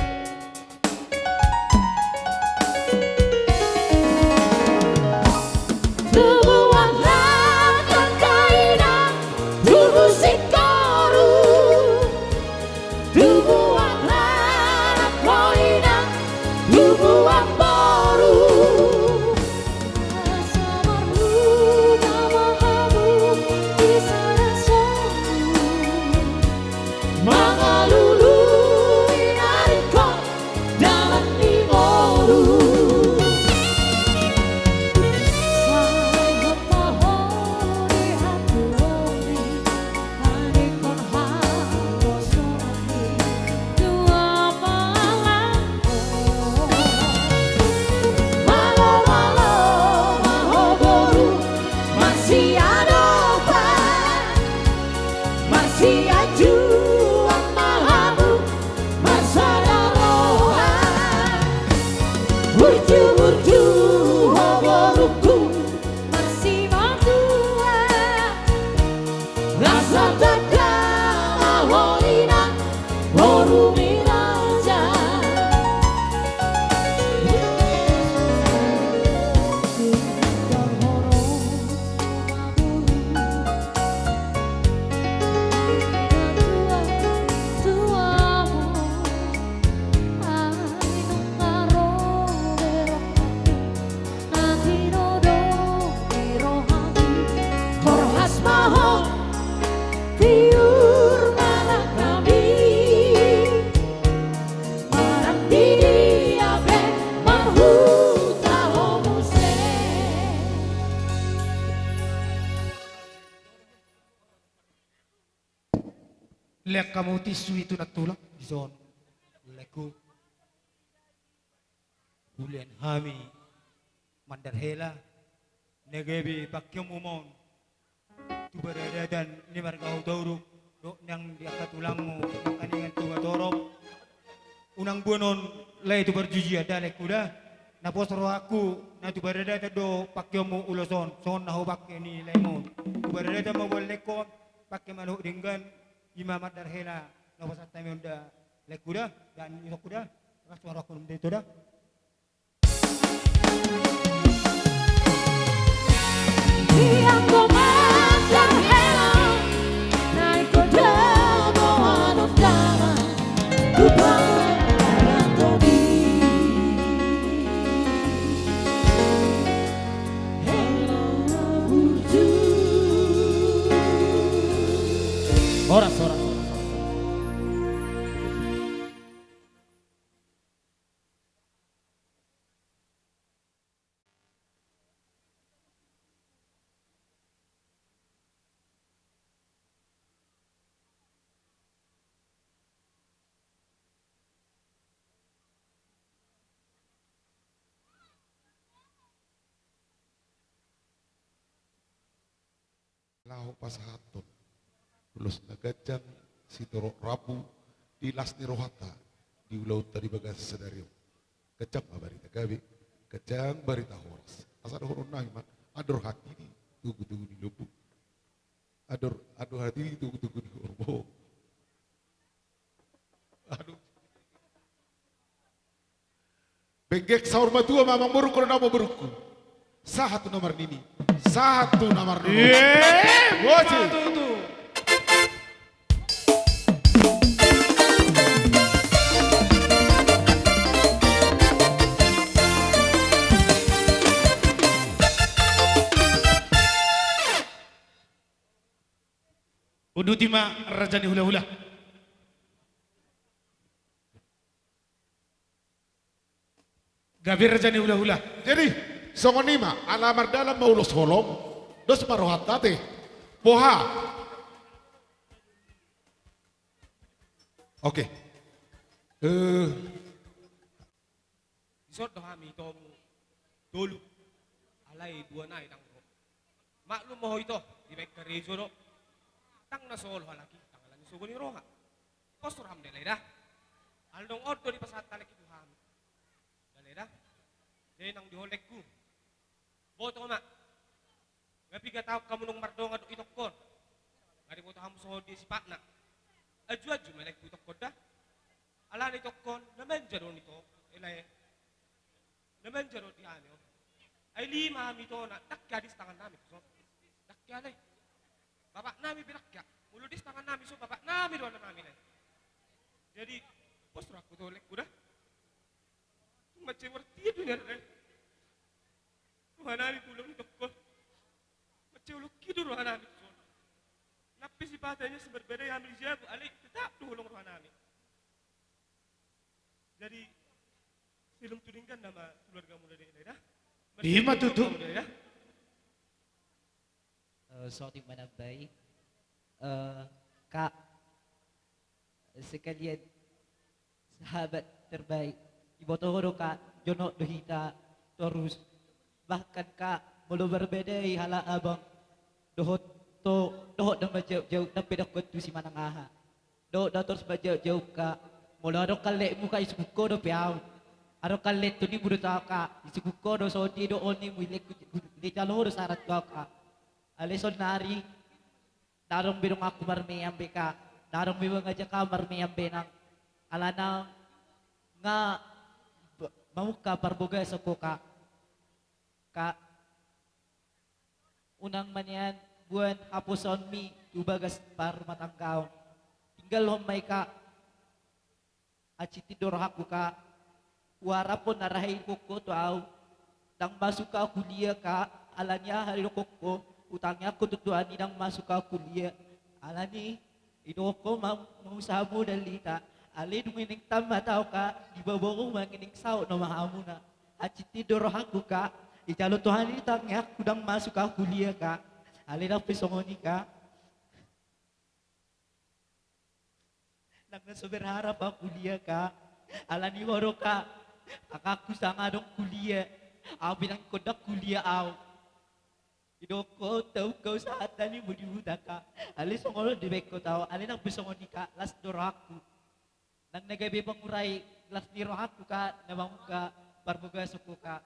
Tubuan rakan kaina, tubu singkoru. Tubuan rakan kaina, tubuan boru. Mangalului na ringkot Lean hamu tinsu i tu nantulang dison, laengku. Hulean hami mandar hela na gabe pangkeonmuna on tu paradatan ni marga Hutauruk dohot nang di angka tulangmu nangkaningan tu Batorop. Unang boanon lae tu parjujian da laengku da. Na pos rohangku na tu paradatan do pangkeonmu ulos on songon na hupangke ni laemu on. Tu paradatan ma boan laengkon, pangke ma dohot denggan. Ima mandar hela na pasahat hami on da laengku da. Dan itongku da, ras ma rohangku nunga da ito da. Horas, horas, horas, horas. Laho pasahathon ulos na ganjang sitorop rambu di las ni rohanta di ulaonta di bagasan sadari on. Ganjang ma barita gabe, ganjang barita horas. Asa dohonon nami ma, andor hati di togu-togu ni lombu. Andor, andor hati di togu-togu ni horbo. Aduh. Benggek saur matua ma amangboru, dohot amangborungku. Sahat tu na marnini, sahat tu na marnono. Iye, bosi. Ima tutu. Uduti ma raja ni hulahula. Gabe raja ni hulahula. Jadi songon i ma, ala mardalan ma ulos holong, dos ma rohanta ate. Boha? Oke. Eh. Dison do hami itomu tolu. Alai dua nai ndang ro. Maklum ma ho ito, dibaen karejo do. Ndang na so olo halak i, ndang ala ni sogo ni roha. Pos roham da lae da. Ala ndang on do dipasahat halak i tu hami. Da lae da. Jadi nang di ho laengku, boto ma. Nga piga taon hamu nunga mardongan dohot itongkon. Nga diboto hamu songon dia sipatna. Anju-anju ma laengku itongkon da. Alana itongkon na manja do on ito, e lae. Na manja do on di hami on. Ai lima hami ito na, ndang hea di tangan nami dison. Ndang hea lae. Bapak nami pe ndang hea. Molo di tangan nami dison bapak nami do anak nami lae. Jadi pos rohangku tu ho laengku da. Tung mansai bortidu ni anak lae. Roha nami tu holong ni itongkon. Mansai holong i do roha nami tu son. Nang pe sipata nian simbarbadai hami di jabu, alai tetap do holong roha nami. Jadi silum tu denggan nama keluargamu da lae da. Ima tutu. Eh, saotik manambai. Eh, Kak, sekalian sahabat terbaik. Diboto ho do Kak, jonok do hita torus. Bahkan Kak, molo marbadai halak abang dohot to, dohot na manjauk-jauk, ndang pe dapot tu simanang aha. Dohot na torus manjauk-jauk Kak, molo adong halletmu Kak, isungkun ho dope au. Adong hallet tu nimu do tu au Kak, isungkun ho do songon dia do on nimu, ilehon, ilehon jalo ho do sarat tu au Kak. Alai saonnari, ndang adong be donganku marmeam be Kak. Ndang adong be mangajak au marmeam be nang. Alana nga mamungka parbagason ho Kak. Kak, unang ma nian boan haposaonmi tu bagas parrumatanggaon. Tinggalhon ma i Kak. Hansit do rohangku Kak, huarap on na ra hea didok ho tu au. Ndang masuk au kuliah Kak, alani aha didok ho, hutangiangkon tu Tuhan i ndang masuk au kuliah. Alani i didok ho ma, mangusaha modal hita. Alai dung ineng tammat au Kak, dibaboru ma ineng saut nama hamuna. Hansit do rohangku Kak, dijalo Tuhan i tangiangku ndang masuk au kuliah Kak. Alai ndang pe songon i Kak. Na so berharap au kuliah, Kak. Alani i do, Kak. Kakakku sanga adong kuliah. Au pe ndang, ingkon ndang kuliah au. Didok ho, taungka usaha tani mudi huta, Kak. Alai songon on dibaen ho tu au, alai nang pe songon i, Kak, las do rohangku. Nang na gabe mangurai las ni rohangku, Kak, na mangungka parbagason ho, Kak.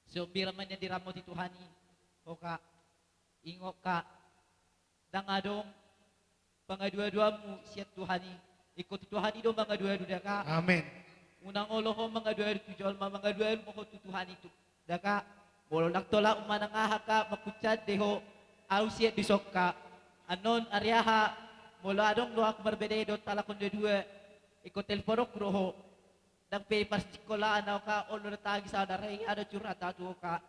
Sombira ma nian diramoti Tuhan i ho, Kak. Ingot, Kak, ndang adong pangaduaduanmu sian Tuhan i. Ingkon tu Tuhan i do mangaduadu da, Kak. Amin. Unang olo ho mangaduadu tu jolma, mangaduadu ma ho tu Tuhan i tu da, Kak. Molo ndang tolap manang aha, Kak, mangkuncande ho au sian dison, Kak. Annon ari aha, molo adong do au marbeda dohot halak on dua-dua, ingkon telpononku do ho. Ndang pe parsikolaan au, Kak, olo na tagi saudara i, aha do curhat au tu ho, Kak.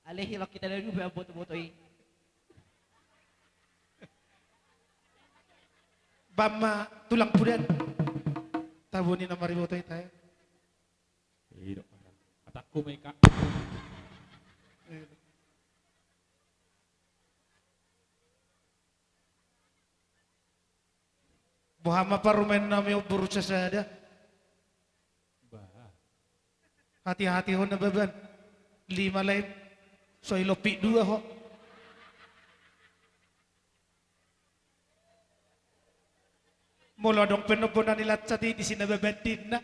Alai hira hita na dua boto-boto i. Baen ma tulang pudan. Tabo ni na mariboto hita, ya. Iya, Dok. Hatangku ma i, Kak. Boha ma parumaennami on, boru sasada? Bah. Hati-hati ho, Nababan. Lima lain. So i lompit dua ho. Molo adong pe nombo na nilansat i, disi Nababan ninna.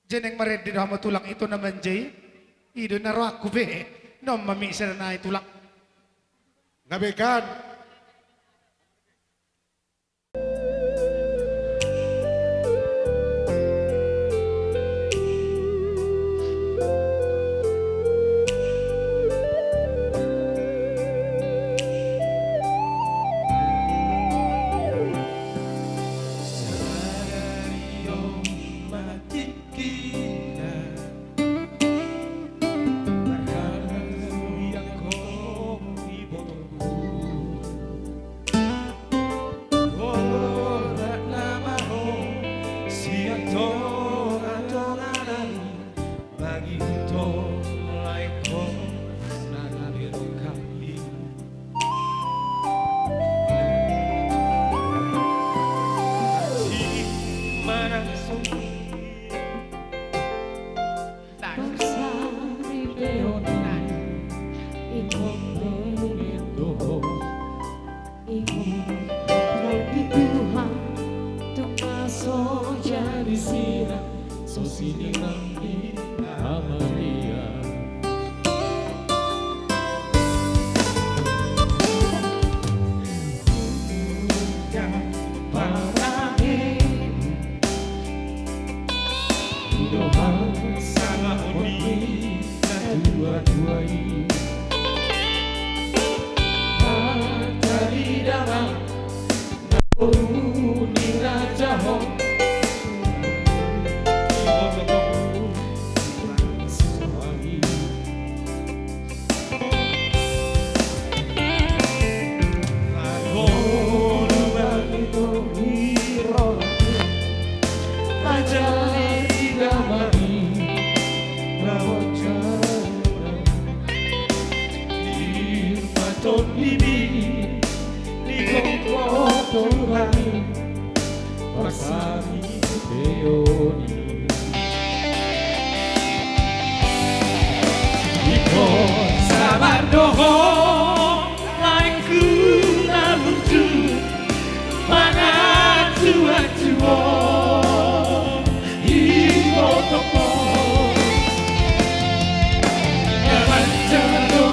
Jeneng marende do hamu, Tulang, ito na manja i. I do na rohangku be. Nunga ma misa na i, Tulang. Gabe kan. Ingkon di Tuhan, tung na so jadi sirang, so sinirang ni Amalia. Ingkon sabar do ho, laengku na burju, mangan tuak-tuak, ingkon tongtong na manjalo.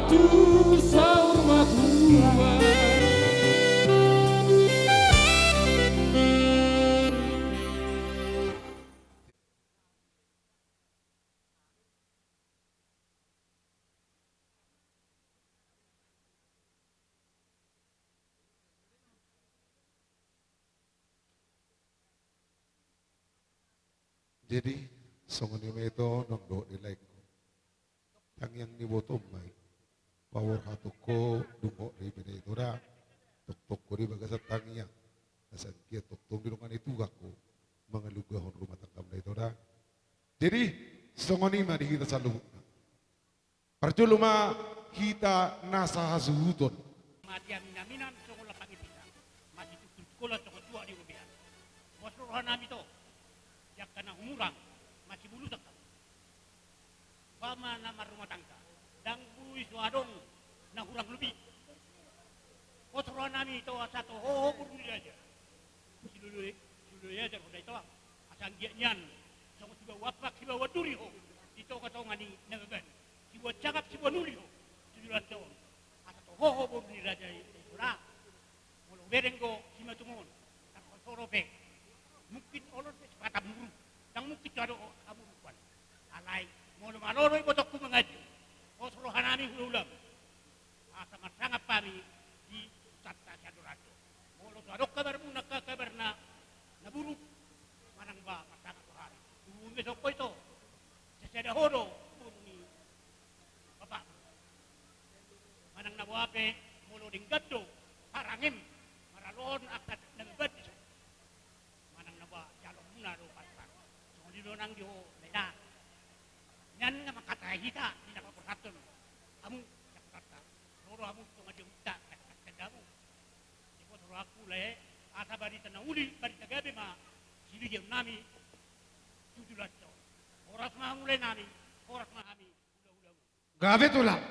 Tu saur matua. Jadi, songon i ma ito, naung dohot di laengku. Tangiang ni ibotom ma i. Paborhathu ho dung hot dope ito da. Tongtong ho di bagasan tangiang. Asa anggiat tongtong didongani Tuhan ho mangalugahon rumah tanggam da ito da. Jadi, songon i ma di hita saluhutna. Parjolo ma hita na sahasuhuton. Mate aminaminan songon lampang i hita. Masitungkol sikola songon tuak di robean. Pos rohanami ito. Di angka na humurang, masibulusan hamu. Umpama na marrumah tangga, ndang boi so adong na hurang lobi. Pos rohanami ito asa toho ho boru ni raja. Silului, silului ajar ho da ito, asa anggiat nian songon siboan ampak siboan duri ho di tongatonga ni na baban. Siboan sangap siboan uli ho tu joloan on. Asa toho ho boru ni raja i, ito da. Molo bereng do simatumon, ndang so ro pe. Mungkin olo do pe sipata muru, ndang mungkin so adong hamuruan. Alai molo malo do ibotongku mangaji, pos rohanami hulahulamu. Asa marsangap hami di pusanta Sidoarjo. Molo so adong kabarmuna angka kabar na buruk, manang ba marsangap rohami. Tubu ma songon i ito. Sasada ho do boru ni bapakmu. Manang na boha pe, molo denggan do harangem maralohon angka na baban di son. Manang na boha, jalo muna do pansar. Songon i do nang di ho, Lae, na. Nian na mangkatai hita, di na paborhathon hamu, na paborhathon. Ro do hamu tu tonga ni jabu ta, na paborhathon hamu. Di pos rohangku, Lae, asa barita na uli, barita gabe ma silehonon nami tu joloan on. Horas ma hamu, Lae nami, horas ma hami. Gabe tulang.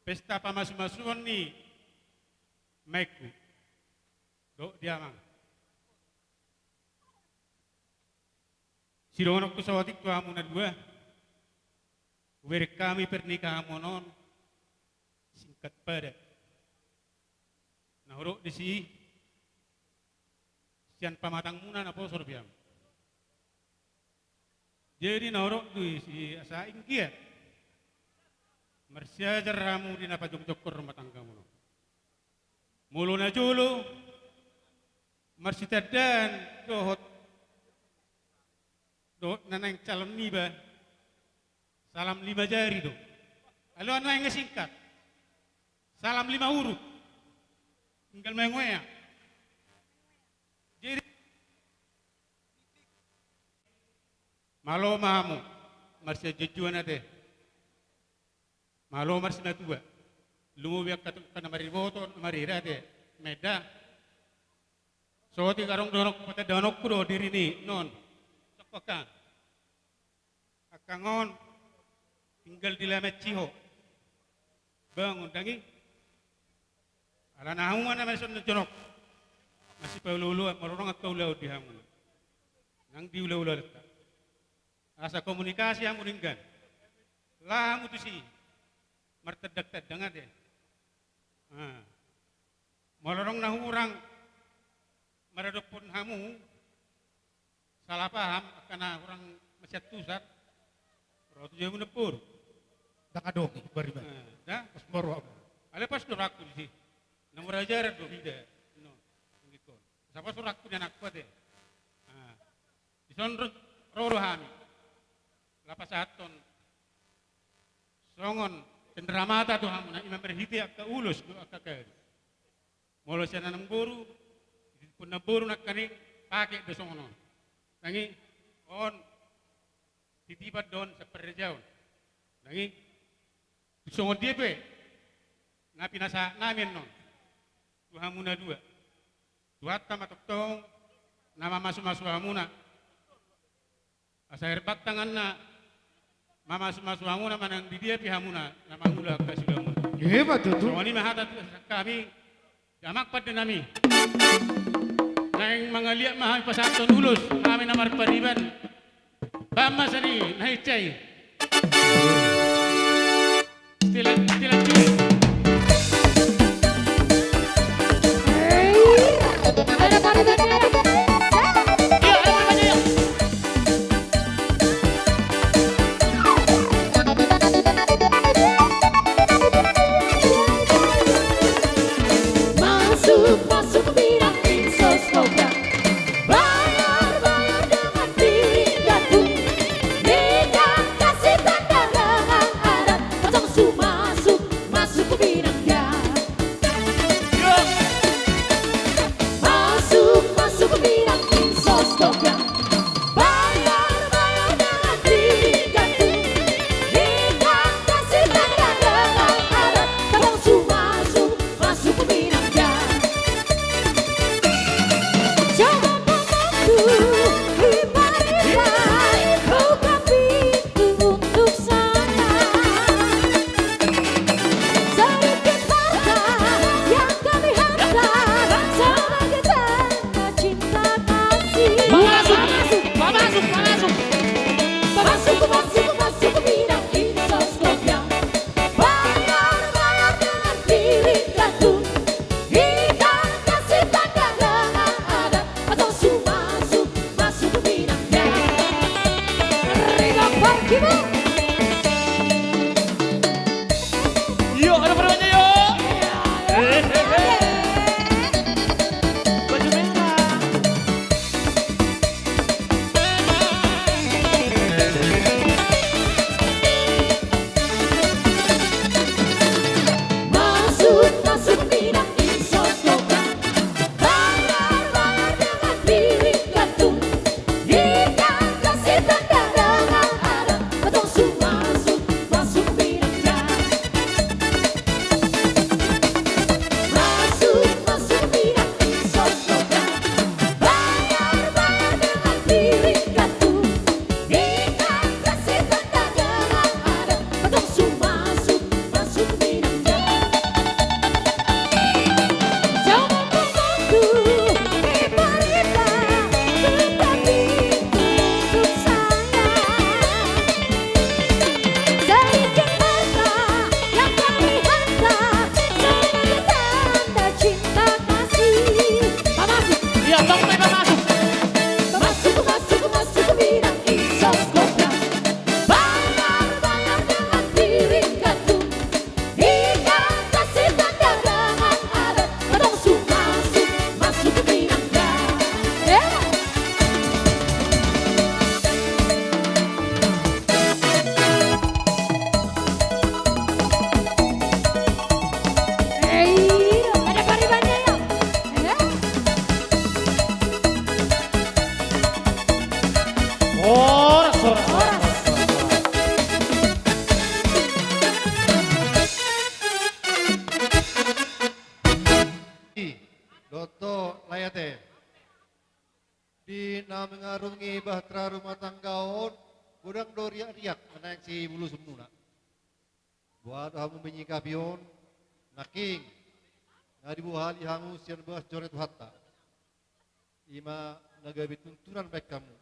Pesta pamasumasuon ni maengku dohot di amang. Sidohononku saotik tu hamu na dua. Hubereng hami pernikahanmuna on singkat padat. Na hudok disi, sian pamatangmuna naposo dope hamu. Jadi na hudok disi asa inggiat marsiajar hamu di na pajongjongkon rumah tanggamuna. Molo na jolo marsitandaan dohot, dohot na naeng calon niba, salam lima jari do. Alai on naeng singkat, salam lima huruf. Tinggal mengoya. Jadi malo ma hamu marsianjuanjuan ate. Malo marsimatua. Lumobi angka tu angka na mariboto, na marira ate. Meda. Saotik adong dohononku, patandaononku do diri ni non. Sokkokan. Angka on tinggal di lamen ciho. Bangun dangi. Alana hamu ma na maison na jonok. Masipaulaulaon, molo adong angka ulaon di hamu. Nang diulaulaonta. Asa komunikasi hamu denggan. Laho hamu tusi martandangtandang ate. Molo adong na hurang maradophon hamu, salah paham, angka na hurang masiantusan, ro tu jabu na boru. Ndang adong i pariban. Pas boru hamu. Alai pas do rohangku disi. Na murajaran do hita. No. Asa pas rohangku ni anakku ate. Dison ro do hami. Laho pasahathon songon cenderamata tu hamuna, ima marhite angka ulos dohot angka kayu. Molo sian namboru, ditiop namboru nangkaning pake do songon on. Nang i on titipan do on sian parrajaon. Nang i songon dia pe na pinasahat nami annon tu hamuna dua. Tuhanta ma tongtong na mamasumasu hamuna. Asa herbang tanganna mamasumasu hamuna manang di dia pe hamuna na mangula angka siulaonmuna. Songon i ma hata tu hami, damang pande nami. Naeng mangaliat ma hami pasahathon ulos, hami na marpariban. Baen ma sian i na hinsa i. Still, still. Masuk, masuk, bilang insos kobra. Bayar, bayar dengan tingkat pun. Nikah kasih tanda dengan adat. Kosong su masuk, Dung i bahtera rumah tangga on, godang do riak-riak manang sibulusmuna. Boha do hamu menyikapi on? Nangkin nga dibohali hamu sian boha coret Tuhanta. Ima na gabe tuntunan baen hamu,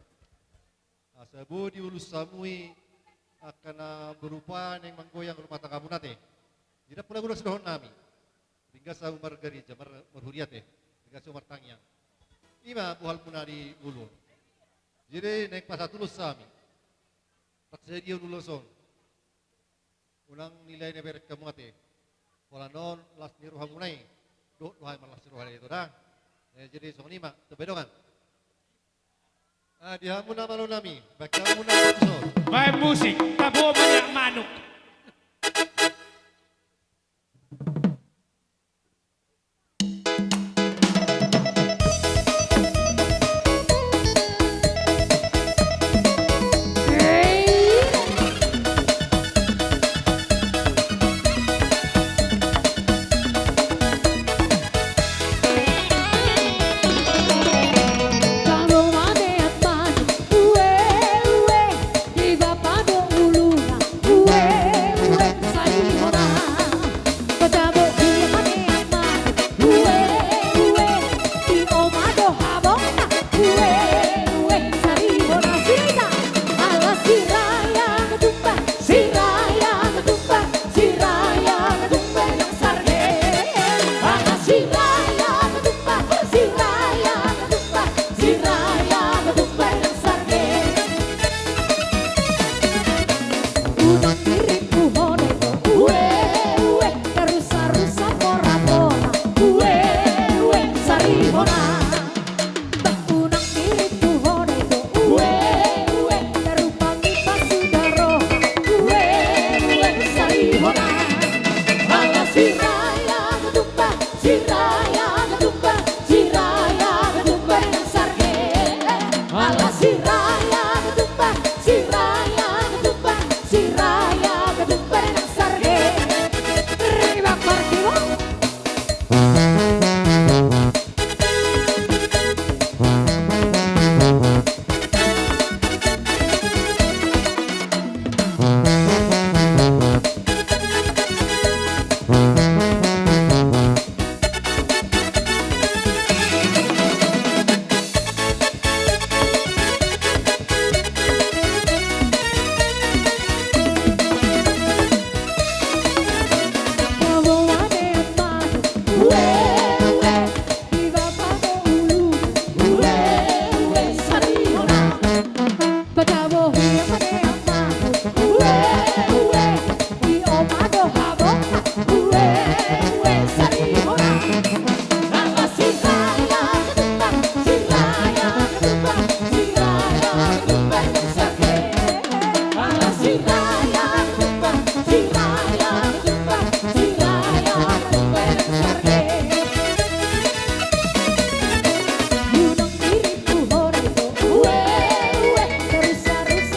asa boi diulos hamu i angka na berupa naeng manggoyang rumah tanggamuna ate. Jadi pola godang sidohonon nami. Ringgas hamu margareja, mar-, marhuria ate. Ringgas hamu martangiang. Ima bohalmuna di ngolu on. Jadi naeng pasahat ulos hami. Rap sadia ulos on. Unang nilai na berek hamu ate. Pola non las ni rohamuna i. Dohot do hami marlas ni roha i, to da. Eh, jadi songon i ma, tamba dongan. Ah, di hamu na malo nami, baen hamu na ulos on. Baen musik, tabo maniak manuk.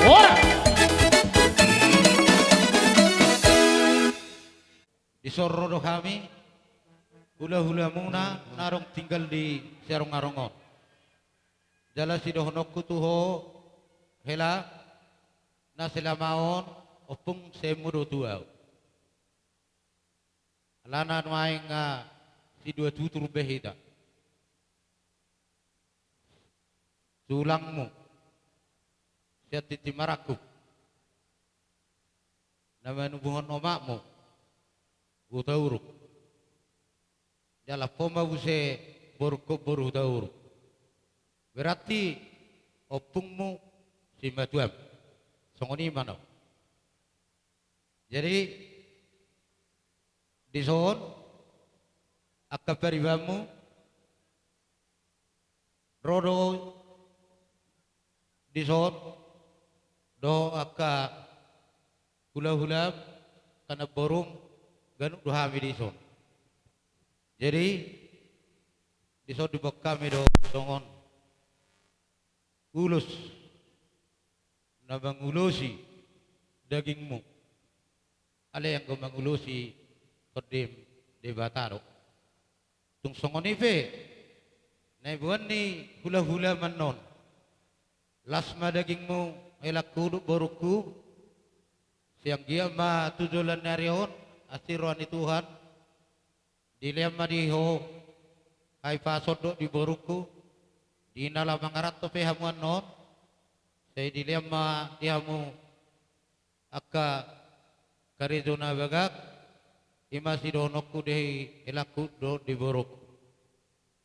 Ora. Dison ro do hami, hulahulamuna na adong tinggal di siarong-arong on. Jala sidohononku tu ho, hela, na selama on ompung semmu do tu ahu. Alana nuaeng nga sidua tutur be hita. Tulangmu sian tintin marangkup, na manubuhon omakmu Hutauruk. Jala ho ma muse borungkon boru Hutauruk. Berarti ompungmu simatuam. Songon i ma no. Jadi, dison angka paribanmu ro do dison, dohot angka hulahulam, angka namborum, ganup do hami dison. Jadi, dison diboan hami do songon ulos na mangulosi dagingmu. Alai anggo mangulosi tondim Debata do. Tung songon i pe, na niboan ni hulahula annon, Las ma dagingmu, helangku dohot borungku. Sai anggiat ma tu joloan ni ari on, asi roha ni Tuhan. Dilean ma di ho hahipason dohot di borungku. Di na laho mangaranto pe hamu annon, sai dilean ma di hamu angka karejo na bagak. I ma sidohononku di helangku dohot di borungku.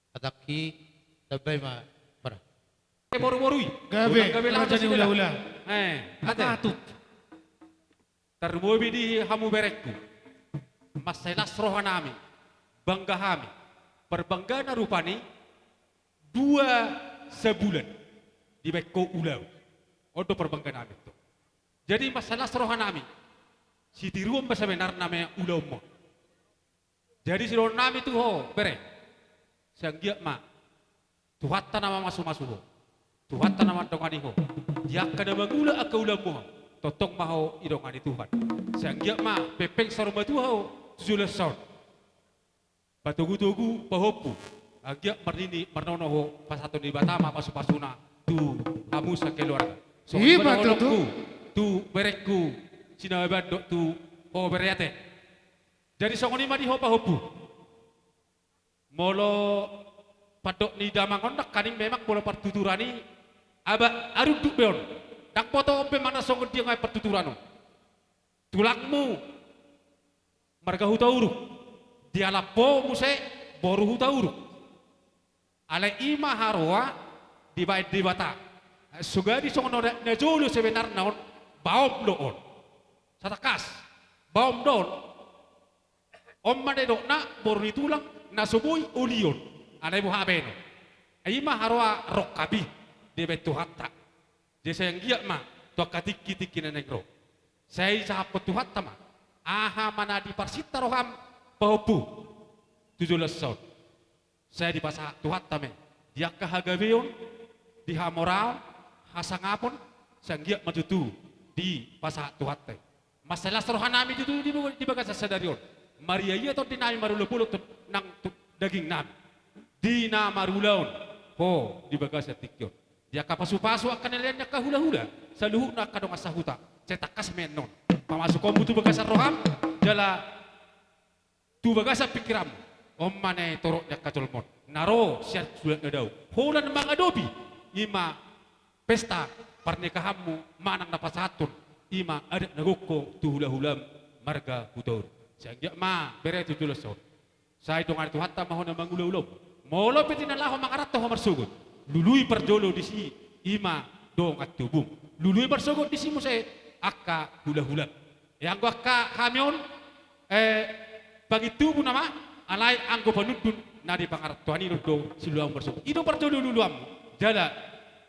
Hatangki, tambai ma, para. Eh, boru-boru i. Gabe, gabe, raja ni hula-hula. Eh, ate. Patut. Tarlumobi di hamu berengku. Mansai las rohanami, bangga hami, parbanggaon na rupani dua sabulan dibaen ho ulaon. On do parbanggaonami tu. Jadi mansai las rohanami. Sitiruon ma sebenarna ma ulaonmon. Jadi sidohononnami tu ho, bere. Sai anggiat ma Tuhanta na mamasu-masu ho. Tuhanta na mandongani ho. Di angka na mangula angka ulaonmu, tongtong ma ho didongani Tuhan. Sai anggiat ma pengpeng saur matua ho tu joloan on. Patogu-togu, pahompu. Anggiat marnini marnono ho, pasahaton ni Debata ma pasu-pasuna tu hamu sakeluarga. Songon i ma tutu. Songon i ma dohononku tu berengku, si Nababan dohot tu ho, bere, ate. Jadi songon i ma di ho, pahompu. Molo pandok ni damang on nangkaning, memang molo partuturan i, aba arunduk be on. Ndang botoon be manang songon dia nunga partuturan on. Tulangmu marga Hutauruk, dialap ho muse boru Hutauruk. Alai i ma haroa dibaen Debata. Sugadi songon on na jolo sebenarna on, baom do on. Satangkas, baom do on. On ma na nidokna boru ni tulang na so boi olion, alai boha baenon. I ma haroa rongkap i dibaen Tuhanta. Jadi sai anggiat ma tu angka tingki-tingki na naeng ro. Sai sahaphon Tuhanta ma aha ma na diparsinta roham, pahompu, tu joloan on. Sai dipasahat Tuhanta ma i di angka hagabeon, di hamoraon, hasangapon, sai anggiat ma tutu dipasahat Tuhanta i. Mansai las rohanami tutu di, di bagasan sadari on. Maria ia tondinami, marolop-olop nang tu dagingnami di na marulaon ho di bagasan tingki on. Di angka pasu-pasu, angka na lean ni angka hula-hula, saluhutna angka dongan sahuta, sai tangkas ma annon pamasuk hamu tu bagasan roham jala tu bagasan pingkiranmu. On ma na torop ni angka jolma on na ro sian sulat na dao, holan mangadopi i ma pesta parnikahanmu manang na pasahathon i ma adat na gok ho tu hula-hulam marga Hutauruk. Sai anggiat ma, bere, tu joloan on. Sai dongani Tuhanta ma ho na mangula ulaonmu. Molo pe di na laho mangaranto ho marsogot, lului parjolo disi i ma dongan tubum. Lului marsogot disi muse angka hula-hulam. Ia anggo angka hami on, eh, pangintubu nama, alai anggo panundun na di pangarantoan i do siluluanmu marsogot. I do parjolo luluanmu. Jala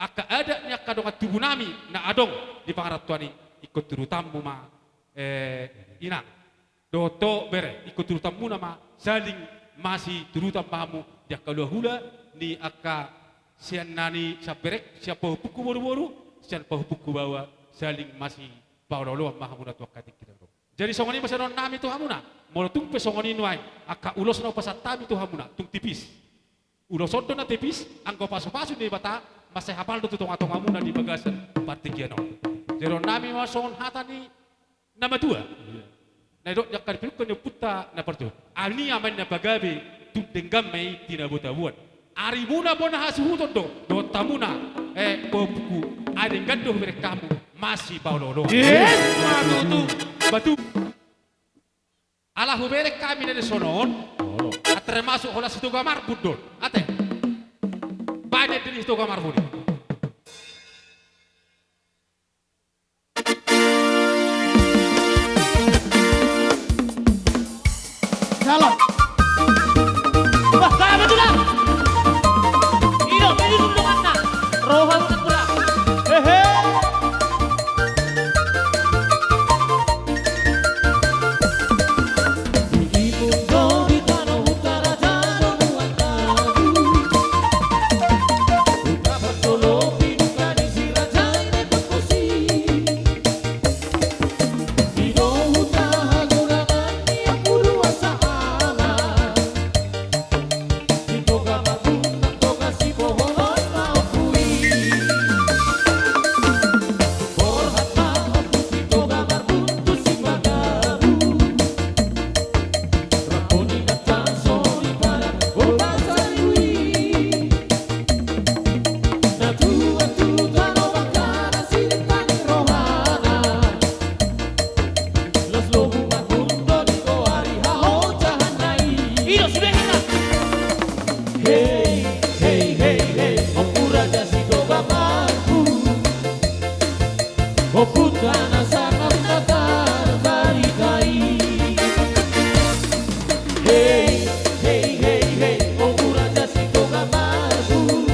angka adat ni angka dongan tubunami na adong di pangarantoan i, ingkon turutanmu ma, eh, inang. Dohot ho, bere, ingkon turutanmuna ma, saling masiturutan ma hamu di angka hula-hula ni angka sian na ni sian bereng, sian pahompungku boru-boru, sian pahompungku baoa, saling masipaolo-oloan ma hamuna tu angka tingki na ro. Jadi songon i ma sidohononnami tu hamuna. Molo tung pe songon i nuaeng angka ulos na hupasahat hami tu hamuna, tung tipis. Ulos on do na tipis, anggo pasu-pasu ni Debata, mansai hapal do tu tonga-tongamuna di bagasan partingkian on. Jadi dohononnami ma songon hata ni na matua. Na didok di angka dipilungkon ni ompunta na parjolo, "Ami ni amang na pagabe, tung denggan ma i tinabo-taboan." Arimuna bona hasuhuton do dohot hamuna, eh, pahompungku, ai denggan do hubereng hamu masipaolo-oloan. Yes, ma tutu. Batu. Ala hubereng hami na dison on, termasuk holan Sitoga Marbun do on. Ate. Baen di Sitoga Marbun i. Salam. Wah, salam, Tulang. Iyo, ini undanganna. Roha undangan, Tulang. Hehe. Ido sude hita. Hei, hei, hei, hei, Ompu Raja Sitoga Marbun, ompunta na sangap na tarbarita i. Hei, hei, hei, hei, Ompu Raja Sitoga Marbun,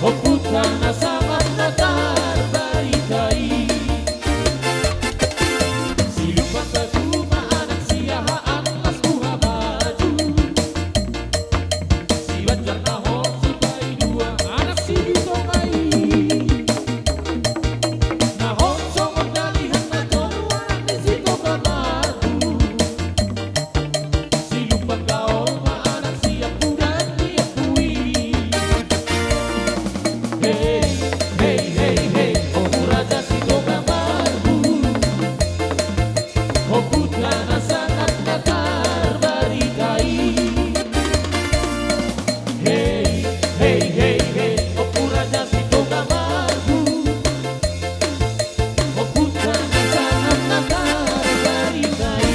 ompunta na sangap na tarbarita i. Silumpan batu ma anak siahaan las buha baju. Sibanjar na hot sipaidua anak Sitoga i. Na hot songon dalihan na tolu anak ni Sitoga Marbun. Silumpan gaol ma anak siampudan ni ompu i. Hei, hei, hei, hei, Ompu Raja Sitoga Marbun, ompunta na sangap na tarbarita i. Hei, hei, hei, hei, Ompu Raja Sitoga Marbun, ompunta na sangap na tarbarita i.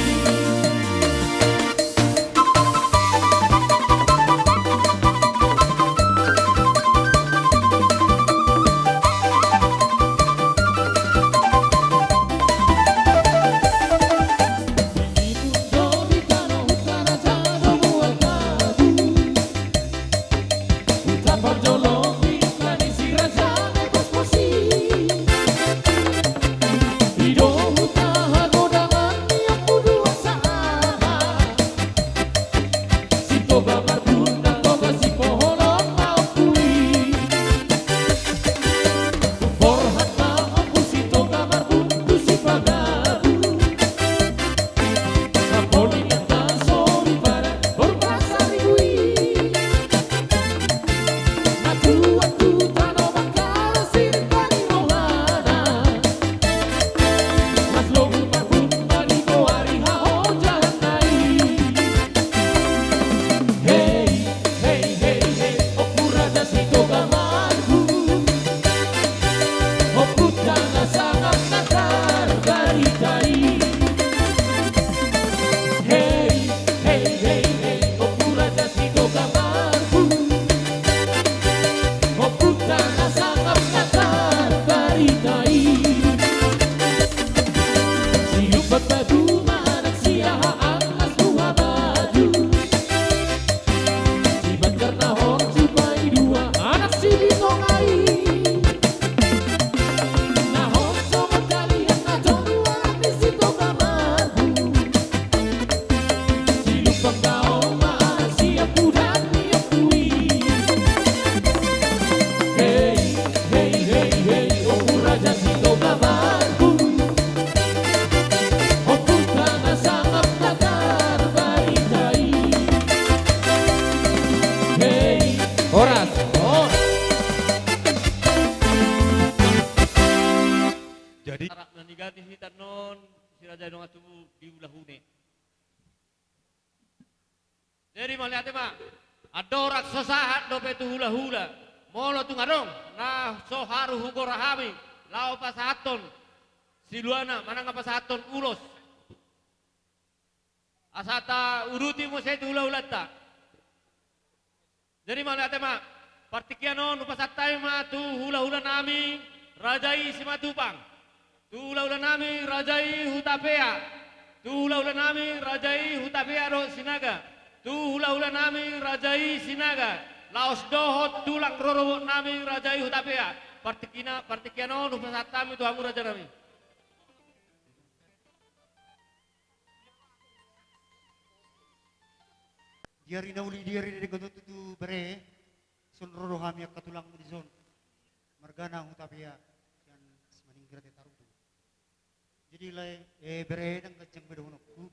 Hei, hei, hei, hei, Ompu Raja Sitoga Marbun, ompunta na sangap na tarbarita i. Hei, hei, hei, hei, Ompu Raja Sitoga Marbun, ompunta na sangap na tarbarita i. Silumpan batu ma anak siahaan las buha baju. Sibanjar na hot sipaidua anak Sitoga i. Na hot songon dalihan na tolu anak ni Sitoga Marbun. Silumpan gaol ma anak siampudan ni ompu i. Hei, hei, hei, hei, Ompu Raja Sitoga Marbun, ompunta na sangap na tarbarita i. Hei. Horas. Horas. Jadi, arak na nigati hita non, si raja i dongan tubu di hulahula. Jadi mauliate ma. Andorang so sahat dope tu hulahula, molo tung adong na so haru hugora hami laho pasahathon siluana manang pasahathon ulos, asa tauduti muse tu hulahulanta. Jadi mauliate ma. Partingkian on hupasahat hami ma tu hulahula nami raja i Simatupang, tu hulahula nami raja i Hutapea, tu hulahula nami raja i Hutapea dohot Sinaga, tu hulahula nami raja i Sinaga laos dohot tulang rorobot nami raja i Hutapea. Partingkina, partingkian on hupasahat hami tu hamu raja nami. Di ari na uli, di ari na denggan on tutu bere, songon ro do hami angka tulangmu dison, margana Hutapea, sian Simaninggi Raja Tarutung. Jadi lae, eh, bere, ndang ganjang be dohononku.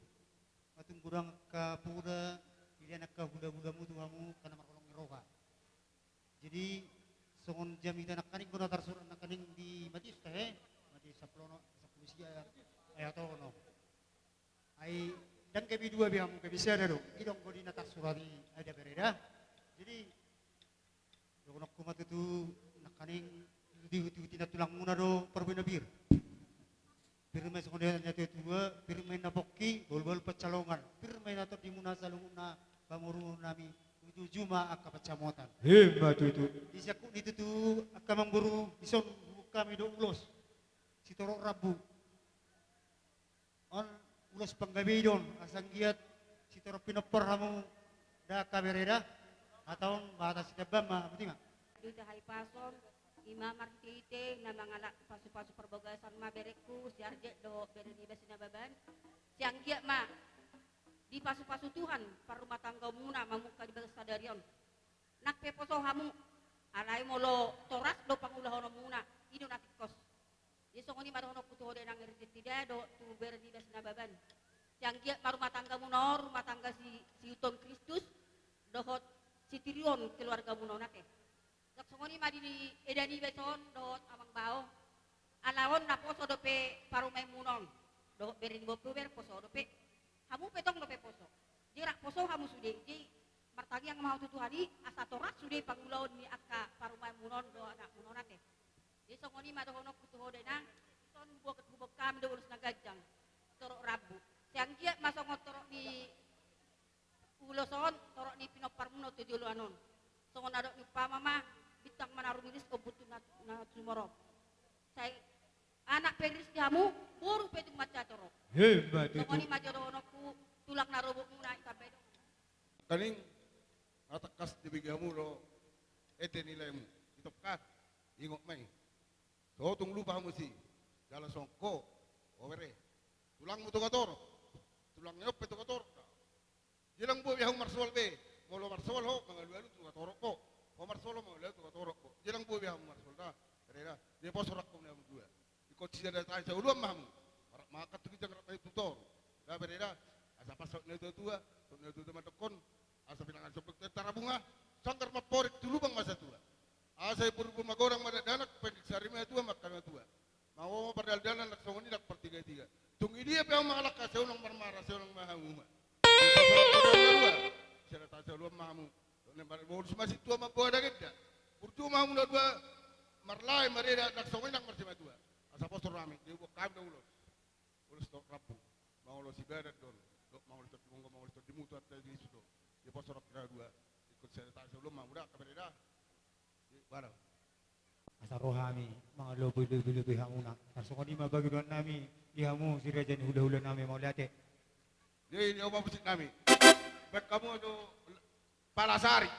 Matung godang angka poda, dilean angka hulahulamu tu hamu, angka na marholong ni roha. Jadi songon jamita nangkaning do na tarsurat nangkaning di Matius tahe, Matius sampulu onom, sampulu sia ayat, ayat onom. Ai ndang gabe dua be hamu, gabe sada do. I do anggo di na tarsurat i, ai da bere da. Jadi dohononku ma tutu nangkaning, ituti, ituti na tulangmuna do parbue na bir. Pir ma songon dia na tuatua, pir ma inna pongki, bahulbahul pansalongan, pir ma inna tondimuna saluhutna, pamoruon nami, ujuuju ma angka pansamotan. Ima tutu. Di siangkup ni tutu angka amangboru, dison huboan hami do ulos sitorop rambu. On ulos panggabei do on, asa anggiat sitorop pinompar hamu da angka bere da. Hata on bahasa Sitambaran ma, botima. Di hita hahipason, ima marhiteite na mangalap pasupasu parbagason ma berengku, si Arjet dohot bere niba Sinababan. Sai anggiat ma dipasupasu Tuhan parrumatanggaonmuna mamungka di bagasan sadari on. Nang pe poso hamu, alai molo toras do pangulahononmuna, i do na tingkos. Jadi songon i ma dohononku tu ho da inang R J T da dohot tu bere niba Sinababan. Sai anggiat ma rumah tanggamuna on rumah tangga si, siuton Kristus, dohot sitiruon keluargamuna on ate. Ndang songon i ma di eda niba ison dohot amang bao. Ala on na poso dope parumaenmuna on. Dohot bere niba on pe, bere poso dope. Hamu pe tong dope poso. Jadi rap poso hamu sude. Jadi martangiang ma hamu tu Tuhan i, asa toras sude pangulaon ni angka parumaenmuna on dohot anakmuna on ate. Jadi songon i ma dohononku tu ho da inang, ison huboan, huboan hami do ulos na ganjang. Torop rambu. Sai anggiat ma songon torop ni ulos on, torop ni pinomparmuna tu joloan on. Songon na dok ni umpama ma, bintang ma na rumiris, ombun tu na, na sumorop. Sai anak pe riris di hamu, boru pe tung mansai torop. Ima tutu. Songon i ma jo dohononku, tulang na robotmuna, i tambai do. Angka ning, na tangkas dibege hamu do ende ni laemu. Itop kan, ingot ma i. So tung lupa hamu si, jala songon ho, o bere. Tulangmu tu Hutatorop, tulang ni on pe tu Hutatorop. Jadi ndang boi be hamu marsoal be. Molo marsoal ho, mangalualu tu Hutatorop ho. Ho marsoal ho, mangalualu tu Hutatorop ho. Jadi ndang boi be hamu marsoal da. Bere da. Jadi poso rap hamu na hamu dua. Ingkon sisada tahi saoloan ma hamu. Rap mangangkat tu ginjang, rap mangihut tu toru. Da bere da. Asa pas saut ni natuatua, saut ni natuatua mandokkon. Asa pinangan sombek tu tentara bunga. Sanggar mamporik tu lubang ma satua. Asa i purpur magodang ma dakdanak, pendek sari ma tua, mangkali ma tua. Magogo ma pardaldalan, ndang songon i ndang partiga-tiga. Tung i dia pe hamu mangalangka, sai unang marmara, sai unang mahauma. Sisada tahi saoloan ma hamu. Dongan, bolus ma sintua mamboan agenda. Burju ma hamu na dua marlae mareda, ndang songon i ndang marsimatua. Asa poso rame, diboan hami do ulos. Ulos torop rambu. Mangolu sibadan do on. Dok mangolu tondi mungka, mangolu tondi mutu, arta di sudo. Diposo rap na dua. Ingkon sisada tahi saoloan ma hamu da, angka bere da. Asa ro hami mangalobi-lobi hamuna. Tarsongon i ma pangidoan nami di hamu si raja ni hula-hula nami, mauliate. Jadi dia opa musik nami. Baik hamu tu Palasari.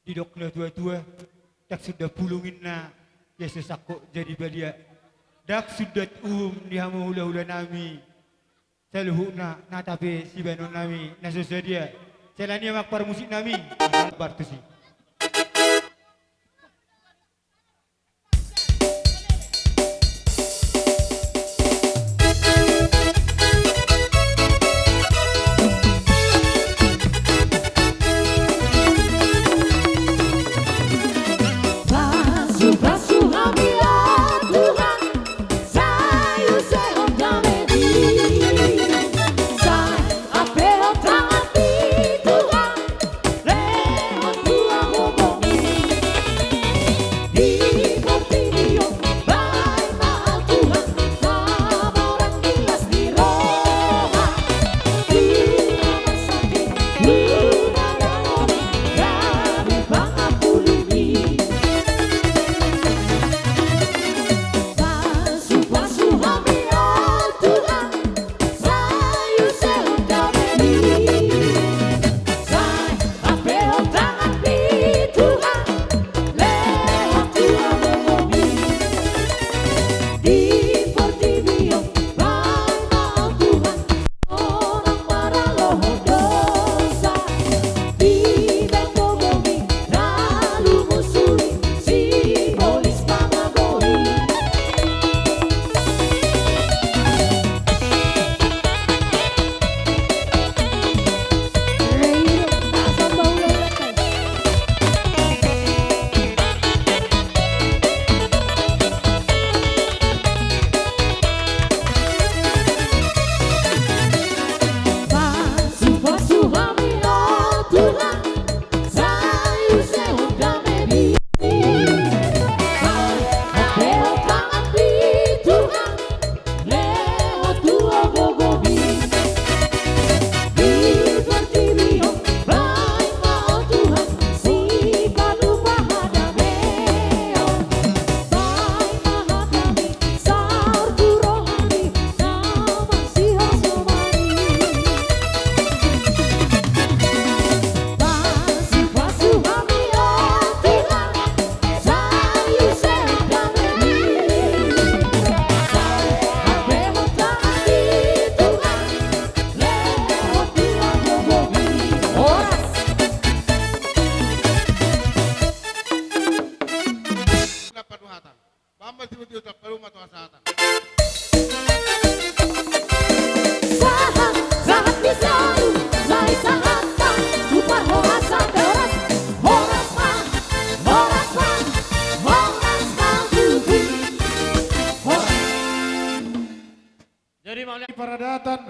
Didok na tua-tua, ndang sundat pulung inna, ia so sangkot jadi badia. Ndang sundat uhum ni hamu hula-hula nami. Saluhutna nata pe sibahenon nami na so sadia. Siala ni i amang parmusik nami. Bartusi. Paduhatan. Bamba tibu-tibu tampaluma tu hasahatan. Sahat, sahat ni salu, sai sahat ma, tu parhorasan horas, horas ma, horas ma, horas ma tutu. Horas. Jadi mauliate paradatan,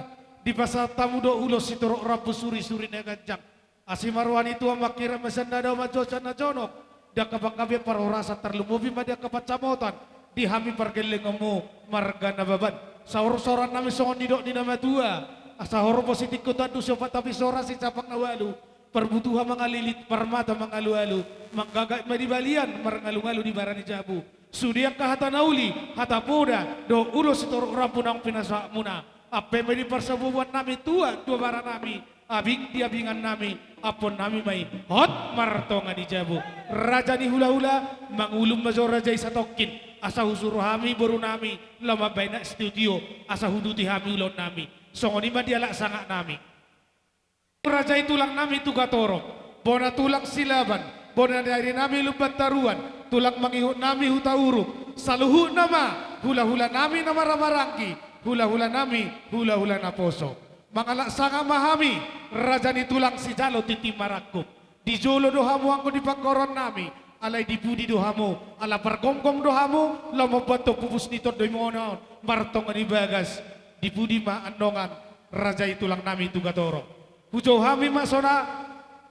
dipasahat hamu do ulos sitorop rambu suri-suri na ganjang. Asi ma roha ni Tuhan manghirim ma sian na dao manjou sian na jonok. Di angka panggabean parhorasan tarlumobi ma di angka pansamotan. Di hami pargellengonmu marga Nababan. Saur-sauran nami songon nidok ni na matua. Asa horbo sitingko tandu, siompat hami sora, sisampang na ualu. Parbutuha mangalilit, parmata mangalu-alu. Manggagat ma di balian, marngalu-ngalu di bara ni jabu. Sude angka hata na uli, hata poda, dohot ulos sitorop rambu naung pinasahatmuna. Ampe ma i di parsabobuan nami tua, tua bara nami, abing di abingan nami, ampon nami ma i, hot martonga ni jabu. Raja ni hula-hula, mangulum ma jo raja i satongkin, asa husuru hami boru nami, laho mambahen anak studio, asa huduti hami ulaon nami. Songon i ma di halak sangap nami. Raja i tulang nami Tugatorop, bona tulang Silaban, bona ni ari nami Lumbantaruan, tulang mangihut nami Hutauruk, saluhutna ma hula-hula nami na marhahamaranggi, hula-hula nami hula-hula naposo. Mangalap sangap ma hami, raja ni tulang sijalo tintin marangkup. Di jolo do hamu anggo di panggoaron nami, alai di pudi do hamu, ala pargomgom do hamu, laho mamboan pupus ni tondimonana on, martonga ni bagas, di pudi ma annon raja i tulang nami Tugatorop. Hujou hami ma sona-,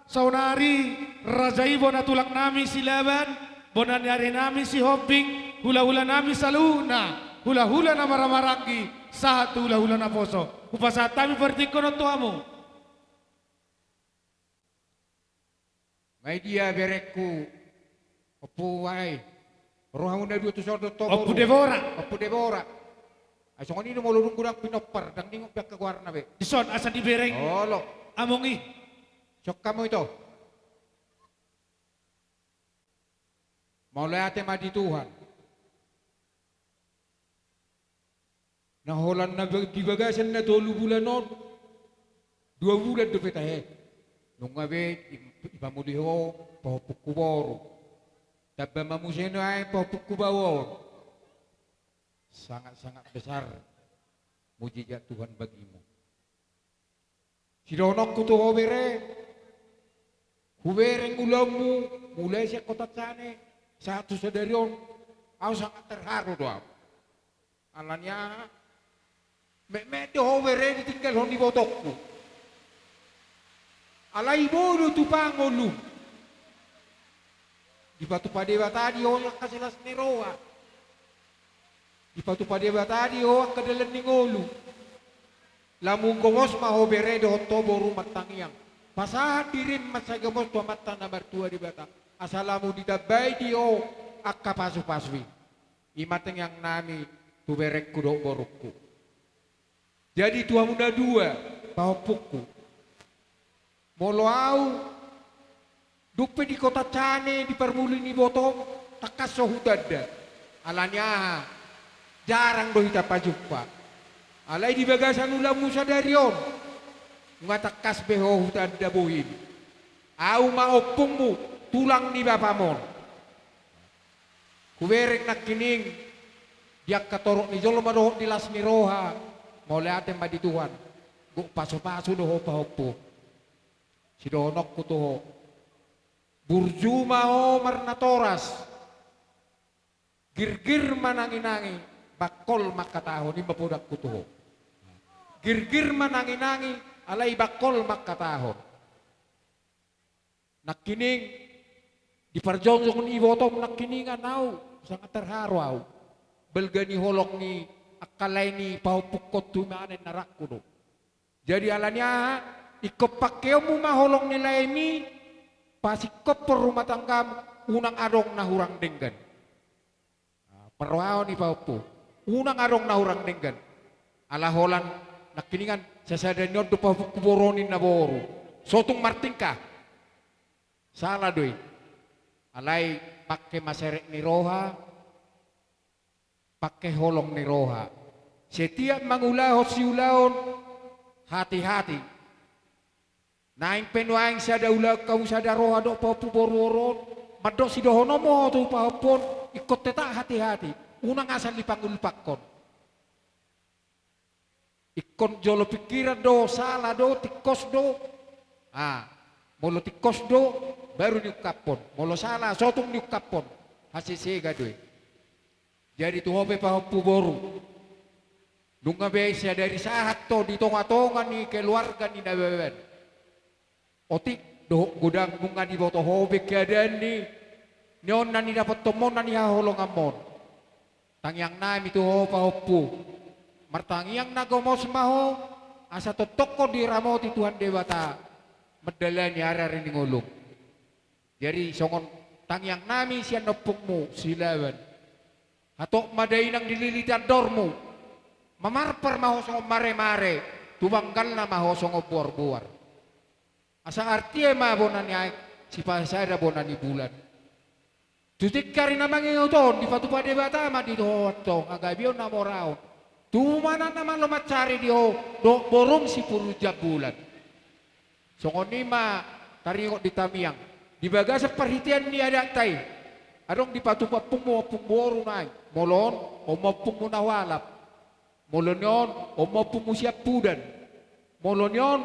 saonari raja i bona tulang nami Silaban, bona ni ari nami Sihombing, hula-hula nami saluhutna, hula-hula na marhahamaranggi, sahat tu hula-hula naposo. Hupasahat hami partingkian on tu hamu. Mai dia berengku, Ompu ai. Ro hamu na dua tu son do, Ompu Debora. Ompu Debora. Ai songon i do molo dung godang pinompar, ndang diingot be angka goarna be. Dison asa dibereng. Olo. Among i. Siok hamu ito. Mauliate ma di Tuhan. Na holan na ba-, di bagasan na tolu bulan on, dua bulan dope tahe. Nunga be i-, ipamuli ho pahompungku boru. Tamba ma muse nuaeng pahompungku baoa on. Sangat-sangat besar mujizat Tuhan bagimu. Sidohononku tu ho bere, hubereng ulaonmu, mulai sian Kota Sane, sahat tu sadari on, au sangat terharu do au. Alani aha? Metmet do ho bere ditinggalhon ibotongku. Alai boi do tupa ngolum. Dipatupa Debata di ho angka silas ni roha. Dipatupa Debata di ho angka dalan ni ngolu. Lamu gomos ma ho bere dohot ho boru martangiang. Pasahat dirim mansai gomos tu Amanta na martua Debata. Asa lamu ditambai di ho angka pasupasu i. I ma tangiangnami tu berengku dohot borungku. Jadi tu hamu na dua, pahompungku. Molo au, dung pe di Kota Sane, di parmuli ni ibotong, tangkas ho hutanda. Alani aha? Jarang do hita pajumpa. Alai di bagasan ulaonmu sadari on, nunga tangkas be ho hutanda bohim. Au ma ompungmu, tulang ni bapam on. Hubereng nangkining di angka torop ni jolma dohot di las ni roha, mauliate ma di Tuhan, gok pasupasu do ho pahompu. Sidohononku tu ho, burju ma ho marnatoras, girgir ma nanginangi, bangkol ma angkatahon, i ma podangku tu ho. Girgir ma nanginangi, alai bangkol ma angkatahon. Nangkining, di parjongjong ni ibotong nangkiningan au, sangat terharu au. Balga ni holong ni angka lae ni pahompungkon tu imanen na rangku do. Jadi alani aha, ingkon pangkeonmu ma holong ni laemi, pasingkophon rumah tanggam, unang adong na hurang denggan. Ah, parrohaon i pahompu. Unang adong na hurang denggan. Ala holan nangkiningan sasada ni on do pahompungku boru on ninna boru. Sotung martingkah. Sala do i. Alai pangke ma serep ni roha, pangke holong ni roha. Setiap mangulahon siulaon, hati-hati. Naeng pe nuaeng sada ulaon hamu sada roha dohot pahompu boru on, mandok sidohononmu tu pahompu on, ingkon tetap hati-hati, unang asal dipangulpangkon. Ingkon jolo pingkiran do, sala do, tingkos do. Ah, molo tingkos do, baru niungkaphon. Molo sala, sotung niungkaphon. Hasesega do i. Jadi tu ho pe pahompu boru. Nunga be sadari sahat ho di tonga-tonga ni keluarga ni Nababan. Otik dohot godang nunga diboto ho be keadaan ni, ni on na nidapothonmu on na nihaholonganmu on. Tangiangnami tu ho pahompu. Martangiang na gomos ma ho, asa tongtong ho diramoti Tuhan Debata. Mandalani ari-ari ni ngolum. Jadi songon tangiangnami sian ompungmu Silaban. Hatop ma dainang dililiti andormu. Mamarpar ma ho songon mare-mare, tumanggalna ma ho songon boar-boar. Asa artia ma bona ni aek, sipasada bona ni bulan. Tu tingki ari na mangihut on, dipatupa Debata ma di ho antong, hagabeon na mora on. Tubu ma na malo mansari di ho, dohot borum si Purujambulan. Songon i ma taringot di tamiang. Di bagasan parhitean ni adatta i. Adong dipatupa ompungmu, ompung boru nai. Molo on, on ma ompungmu na hualap. Molo ni on, on ma ompungmu siampudan. Molo ni on,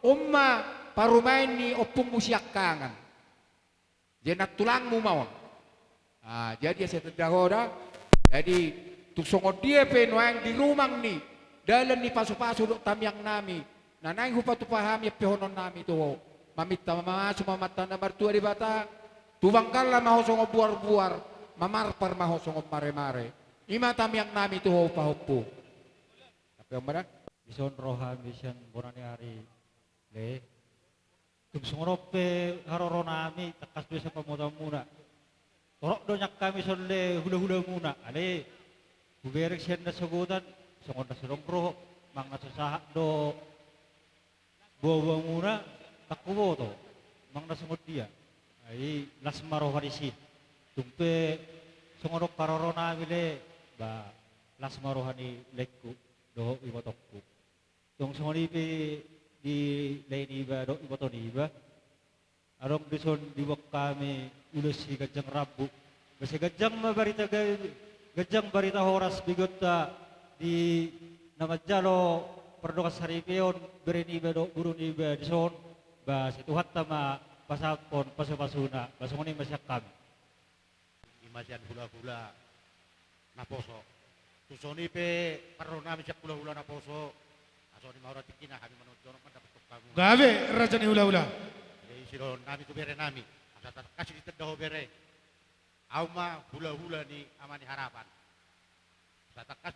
on ma parumaen ni ompungmu siangkangan. Jadi nantulangmu ma on. Ah, jadi asa tanda ho da. Jadi tung songon dia pe nuaeng di rumang ni dalan ni pasupasu dohot tamiangnami. Na naeng hupatupa hami ampehononnami tu ho. Maminta mamasu ma Amanta na martua Debata. Tumanggalna ma ho songon boar-boar. Mamarpar ma ho songon mare-mare. I ma tamiangnami tu ho pahompu. Tapi on ma da. Dison ro hami sian bona ni ari. Le. Tung songon on pe haroronami, tangkas do sian pamotoanmuna. Torop do nian hami songon hulahulamuna, ale hubereng sian na sogot an, songon na so adong ro, manang na so sahat do boaboamuna, ndang huboto manang na songon dia. Ai las ma roha disi. Tung pe songon on haroronami lae, ba las ma roha ni laengku dohot ibotongku. Tong songon i pe di lae niba dohot iboto niba. Adong dison diboan hami ulos siganjang rambu. Ba sai ganjang ma barita ga-, ganjang barita horas begeonta di na manjalo pardongansaripeon bere niba dohot boru niba dison. Ba sai Tuhanta ma pasahathon pasupasuna, ba songon i ma sian hami. I ma sian hulahula naposo. Tung songon i pe parrohanami sian hulahula naposo. Asa on i ma hurang tingkina hami manonjolhon mandapothon hamu. Gabe raja ni hulahula. Jadi sidohononnami tu berenami, asa tatangkas ditanda ho bere. Ahu ma hulahula ni Ama ni Harapan. Asa tangkas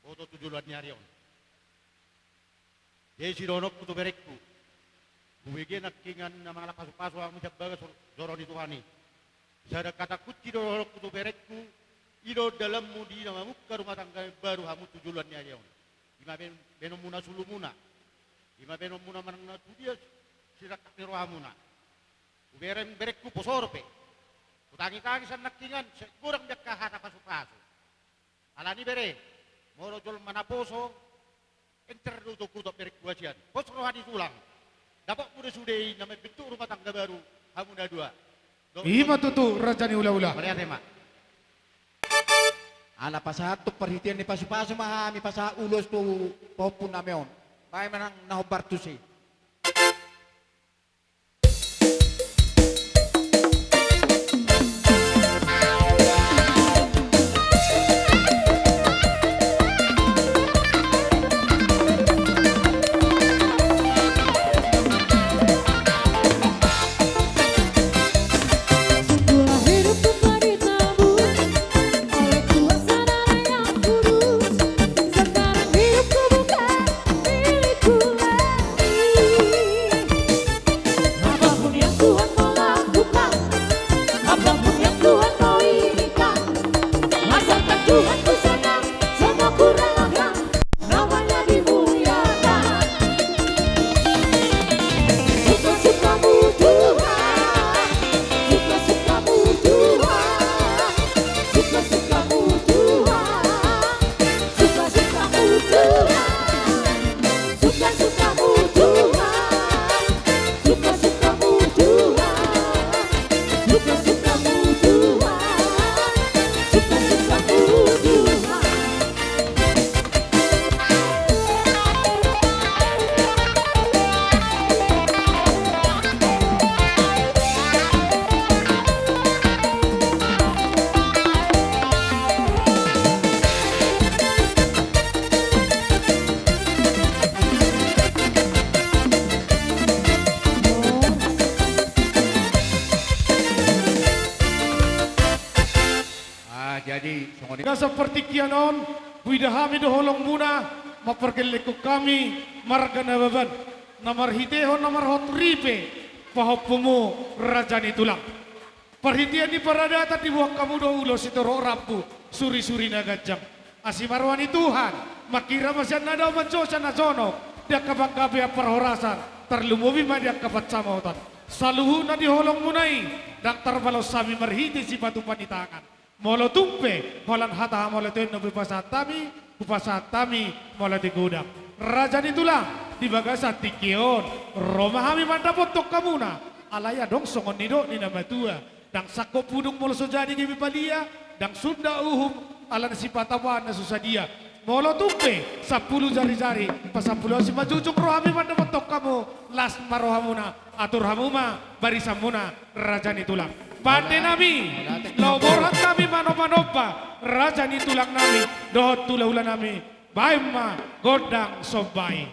boto tu joloan ni ari on. Jadi sidohononku tu berengku, hubege nangkiningan na mangalap pasupasu hamu sian bagas joro ni Tuhan i. Sada kata kunci do dohononku tu berengku, i do dalanmu di na mamungka rumah tangga baru hamu tu joloan ni ari on. I ma ben-, baenonmuna sulumuna. I ma baenonmuna manang na tu dia sirangkap ni rohamuna. Hubereng berengku, poso dope. Hutangitangi sian nangkiningan, sai godang be angka hata pasupasu. Alani bere, molo jolma naposo, encer do tongkutop berengku hasian. Pos roha ni tulang. Dapotmu do sude i na mambentuk rumah tangga baru hamu na dua. I ma tutu raja ni hulahula. Mauliate ma. Ala pasahathon parhitean ni pasupasu ma hami pasahat ulos tu pahompunami on. Baen ma nang na hombar tusi. Ah, jadi songon i. Gasan partingkian on, huida hami do holongmuna, mampargellenghon hami marga Nababan, na marhitehon na marhot ripe pahompumu raja ni tulang. Parhitean ni paradatan diboan hamu do ulos sitorop rambu, surisuri na ganjang. Asi ma roha ni Tuhan, mangkira ma sian na dao, manjou sian na jonok, di angka panggabean parhorasan, tarlumobi ma di angka pansamotan. Saluhutna di holongmuna i, ndang tarbalos hami marhite sipatupa ni tangan. Molo tung pe holan hata hamauliateon na hupasahat hami, hupasahat hami mauliate godang. Raja ni tulang, di bagasan tingki on, ro ma hami mandapothon hamuna, alai adong songon nidok ni na matua, ndang sangkop pudung molo so jadi gabe palia, ndang sunda uhum ala ni sipatapaan na so sadia. Molo tung pe sampulu jarijari, pasampulu asi ma jujung rohami mandapothon hamu, las ma rohamuna, atur hamu ma barisanmuna, raja ni tulang. Pandenami, laho borhat hami manomba-nomba raja ni tulangnami dohot hula-hulanami, baen ma gondang somba i.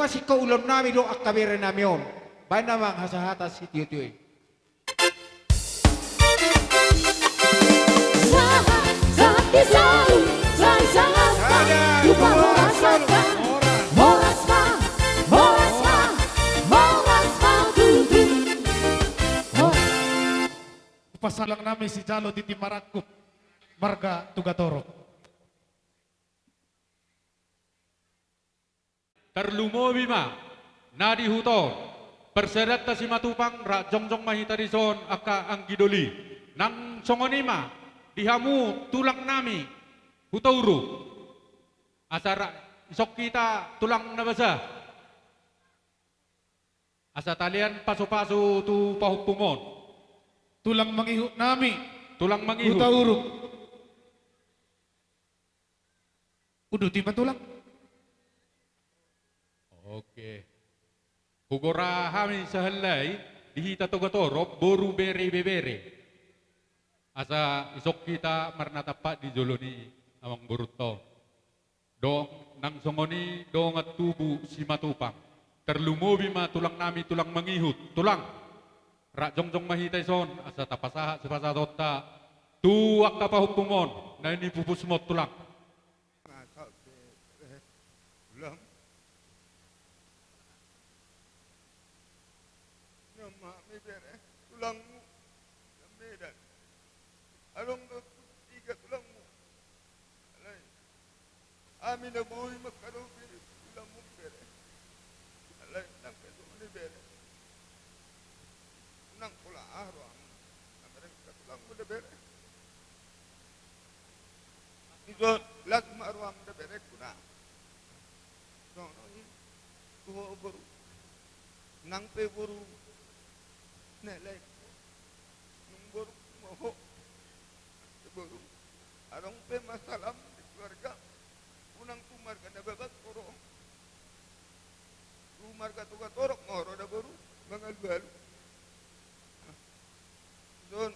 Singkop ulaon nami do angka bere nami on. Baen ma amang hasahatan sitio-tio i. Sahat, sahat di solu, sai sahat ma, tu pahorasan, horas ma, horas ma, horas ma tutu. Horas. Pasahat nami sijalo tintin marangkup, marga Tugatorop. Tarlumobi ma na di huta on, parsadanta Simatupang, rap jongjong ma hita dison angka anggi doli. Nang songon i ma di hamu tulang nami Hutauruk. Asa ra-, dison hita tulang na basa. Asa talean pasu-pasu tu pahompum on. Tulang mangihut nami. Tulang mangihut. Hutauruk. Uduti ma tulang. Oke. Hugora hami sahali nai di hita Tugatorop, boru, bere, ibebere. Asa dison hita marnatampak di jolo ni amangborunta on. Dong, nang songon i dongan tubu Simatupang. Tarlumobi ma tulang nami tulang mangihut, tulang. Rap jongjong ma hita dison, asa tapasahat sipasahatonta tu angka pahompum on, na nipupusmon tulang. Masa bere, tulang. Nama hami bere, tulangmu. Medan. Adong do tu tiga tulangmu. Alai. Hami na boi mangkarobi tulangmu bere. Alai, nang pe songon i bere. Nang pola aha roham. Nang mereng ka tulangmu da bere. Dison, las ma roham da bere, kuna. Songon i, tu ho boru. Nang pe boru. Na lae. Nung boru, ma ho. Boru. Adong pe masalah di keluarga. Unang tu marga Nababan ho ro. Tu marga Tugatorop ma ho ro da boru. Mangalu-alu. Dison.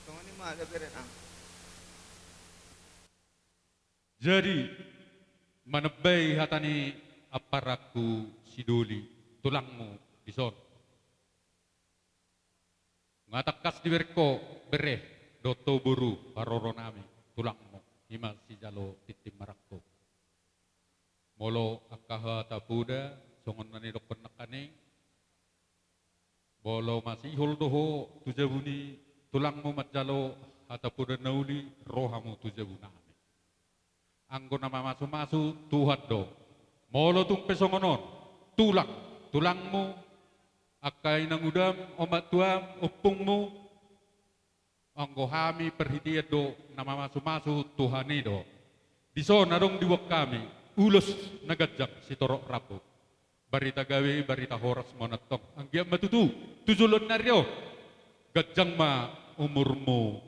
Songon i ma da bere nang. Jadi, manombai hata ni amparangku si Doli, tulangmu dison. Nga tangkas dibereng ho bere dohot ho boru, haroro nami, tulangmu, i ma sijalo tintin marangkup. Molo angka hata poda, songon na nidokkon nangkaning, molo masihol do ho tu jabu ni tulangmu manjalo hata poda na uli, ro hamu tu jabu nami. Anggo na mamasu-masu Tuhan do. Molo tung pe songon on, tulang, tulangmu, angka inangudam, omak tuam, ompungmu, anggo hami parhitean do na mamasu-masu Tuhan i do. Dison adong diboan hami ulos na ganjang sitorop rambu. Barita gabe, barita horas ma on antong. Anggiat ma tutu tu joloan ni ari on ganjang ma umurmu,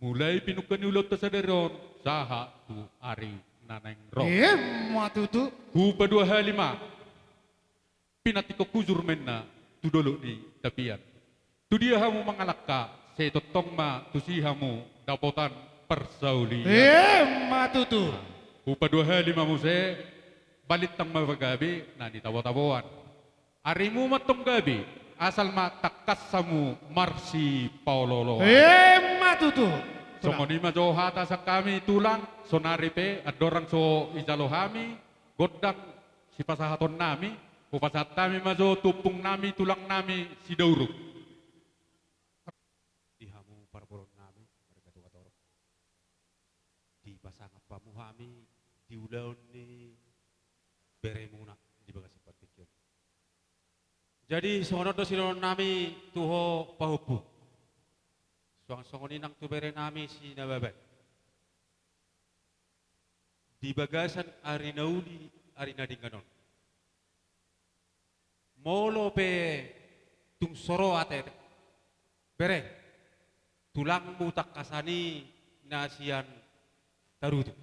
mulai pinungka ni ulaonta sadari on sahat tu ari na naeng ro. Emma tutu. Hupaduahali ma. Pinantikhon hujur ma inna tu dolok ni tapian. Tudia hamu mangalangka, sai tongtong ma tusi hamu dapotan parsaulian. Emma tutu. Hupaduahali ma muse, balintang ma pagabe na nitabo-taboan. Arimu ma antong gabe, asal ma tangkas hamu marsipaolo-oloan. Emma tutu. Songon i ma jo hata sian hami tulang, saonari pe andorang so dijalo hami gondang sipasahaton nami, hupasahat hami ma jo tu ompung nami, tulang nami, Sidauruk. Di hamu parboruon nami, marga Tugatorop. Dipasangap hamu hami di ulaon ni beremuna di bagasan partingkian. Jadi, songon on do sidohonon nami tu ho pahompu. Suang songon i nang tu bere nami si Nababan. Di bagasan ari na uli, ari na denggan on. Molo pe tung so ro ate bere, tulangmu tangkasan i na sian Tarutung.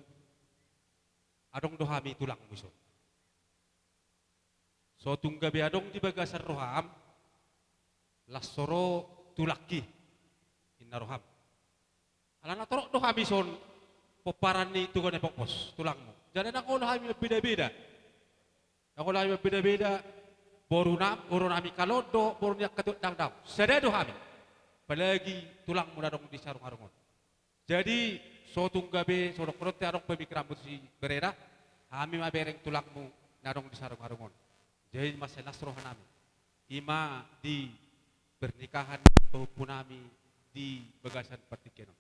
Adong do hami tulangmu dison. So tung gabe adong di bagasan roham, las so ro tulangki, inna roham. Alana torop do hami son pomparan ni Tuhan Epok Pos, tulangmu. Jala ndang olo hami mambeda-beda. Ndang olo hami mambeda-beda, boru na-, boru nami Kalon do, boru ni angka Tuandang do. Sada do hami. Apalagi tulangmu na adong di Sarung-arung on. Jadi, so tung gabe, so dohonon te adong pemikiranmu tu si bereda, hami ma bereng tulangmu na adong di Sarung-arung on. Jadi, mansai las roha nami. I ma di pernikahan ni pahompu nami di bagasan partingkian on.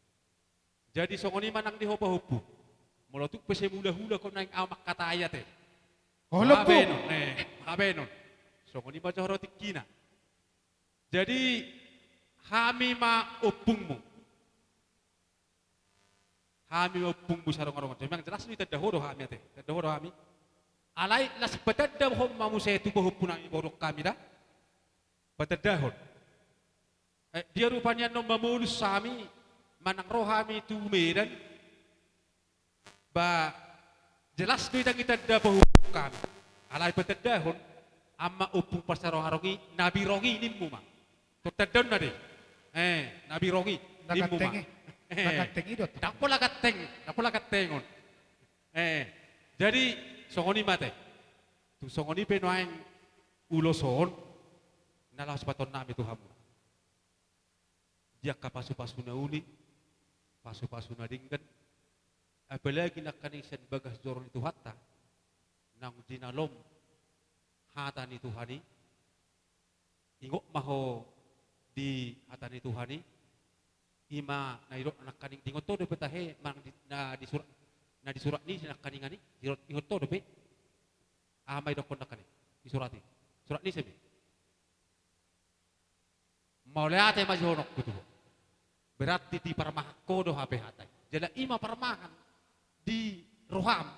Jadi songon i ma nang di ho pahompu. Molo tung pe sai mula-hula ho naeng ahu mangkatai ate. Olo, baenon, eh, baenon. Songon i ma jo ro tingkina. Jadi hami ma ompungmu. Hami ma ompungmu Sarung-arung on. Memang jelas do ditanda ho do hami ate. Tanda ho do hami. Alai las patanda ho ma muse tu pahompu nami boru hami da. Patandahon. Eh, dia rupani annon mamolus hami, manang ro hami tu Medan. Ba, jelas do i dang ditanda pahompu hami. Alai patandahon, ama ompung parsarong-arong i, na birong i nimmu ma. Tong tandaonna do i. Eh, na birong i nimmu ma. Na ganteng i. Eh, na ganteng i do. Ndang pola ganteng, ndang pola gantengon. Eh, jadi songon i ma ate. Tung songon i pe nuaeng ulos on, na laho sipasahaton nami tu hamu. Di angka pasu-pasu na uli, pasu-pasu na denggan, apalagi nangkaning sian bagas joro ni Tuhanta, naung jinalom hata ni Tuhan i, ingot ma ho di hata ni Tuhan i, i ma na didok nangkaning, diingot ho dope tahe, manang di, na di surat, na di surat ni ise nangkaningan i, diingot, ingot ho dope, aha ma didokkon nangkaning, di surat i, surat ni ise be. Mauliate ma jihononku tu ho. Berarti diparmahan ho do hape hata i. Jala i ma parmahan di roham.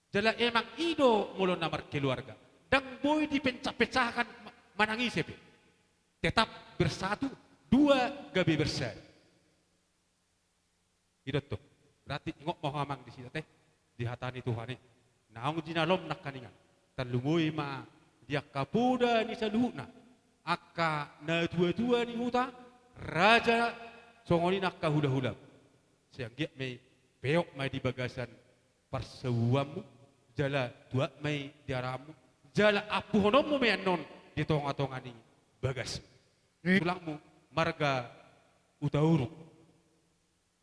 Jala emang i do molo na markeluarga. Ndang boi dipencah-pecahkan ma-, manang ise pe. Tetap bersatu, dua gabe bersatu. I do tong. Berarti ingot ma ho amang disi ate, di hata ni Tuhan i. Naung jinalom nangkaningan. Tarlumobi ma di angka poda ni saluhutna. Angka natua-tua ni huta, raja, songon i nangka hula-hula. Sai anggiat ma i peop ma i di bagasan parsabubuanmu, jala tuat ma i di arahanmu, jala ampuhononmu ma i annon di tonga-tonga ni bagasmu. Eh. Tulangmu marga Hutauruk.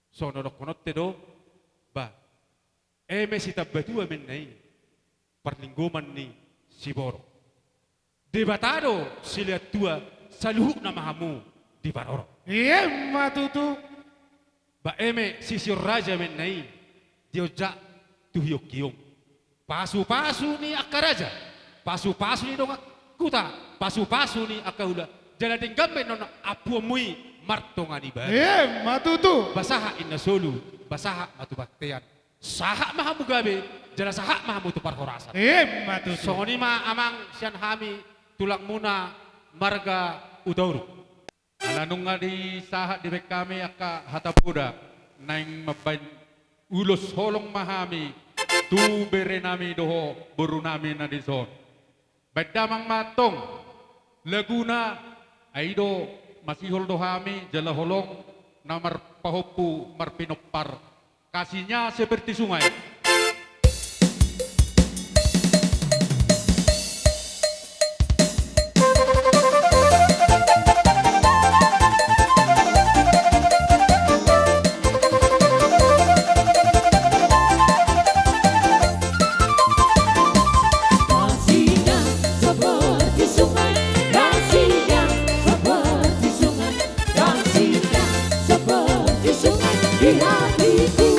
Songon na dohonon te do, ba, eme sitambatua ma inna i, parlinggoman ni siborok. Debata do silehon tua, saluhutna ma hamu diparorot. I ma tutu. Ba eme sisihon raja ma inna i, dionjak tu hiong-hiong. Pasu-pasu ni angka raja, pasu-pasu ni dongan huta, pasu-pasu ni angka hula. Jala denggan ma inna ampuonmu i martonga ni bagas. I ma tutu. Ba sahat inna solu, ba sahat ma tu bontean. Sahat ma hamu gabe, jala sahat ma hamu tu parhorasan. I ma tutu. Songon i ma amang sian hami tulangmuna marga Hutauruk. Ala nunga disahat dibaen hami angka hata poda, naeng mambaen ulos holong ma hami tu bere nami dohot boru nami na dison. Baen damang ma antong laguna, ai do masihol do hami jala holong na marpahompu marpinompar. Kasihnya seperti sungai. Kasihnya seperti sungai, kasihnya seperti sungai. Kasihnya seperti sungai di hatiku.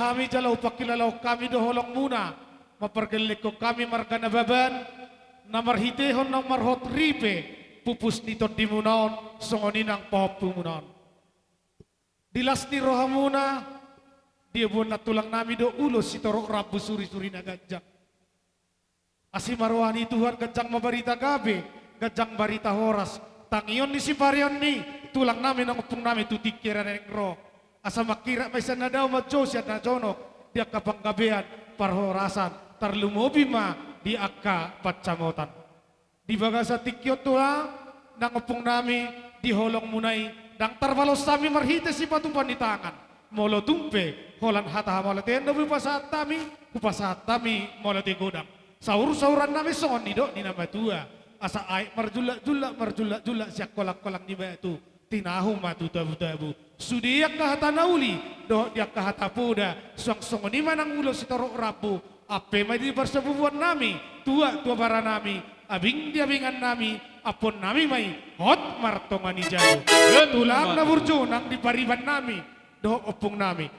Hami jala hupangkilalahon hami do holongmuna, mampargellenghon hami marga Nababan, na marhitehon naung marhot ripe, pupus ni tondimuna on, songon i nang pahompumuna on. Di las ni rohamuna, diboan nang tulang nami do ulos sitorop rambu, suri-suri na ganjang. Asi ma roha ni Tuhan, ganjang ma barita gabe, ganjang barita horas. Tangion ni sipareon ni tulang nami nang ompung nami tu tingki na naeng ro. Asa mangkirap ma i sian na dao, manjou sian na jonok, di angka panggabean, parhorasan, tarlumobi ma di angka pansamotan. Di bagasan tingki on tulang, nang ompung nami, di holongmuna i, ndang tarbalos hami marhite sipatupa ni tangan. Molo tung pe holan hata hamauliateon do hupasahat hami, hupasahat hami mauliate godang. Saur-sauran nami songon nidok ni na matua. Asa aek marjullak-jullak, marjullak-jullak sian kolang-kolang ni batu, tinahu ma tu tabu-tabu. Sude angka hata na uli dohot di angka hata poda, suang songon i ma nang ulos sitorop rambu. Ampe ma i di parsabubuan nami, tua tu abara nami, abing di abingan nami, ampon nami ma i hot martonga ni jabu. Tulang na burju nang di pariban nami dohot ompung nami.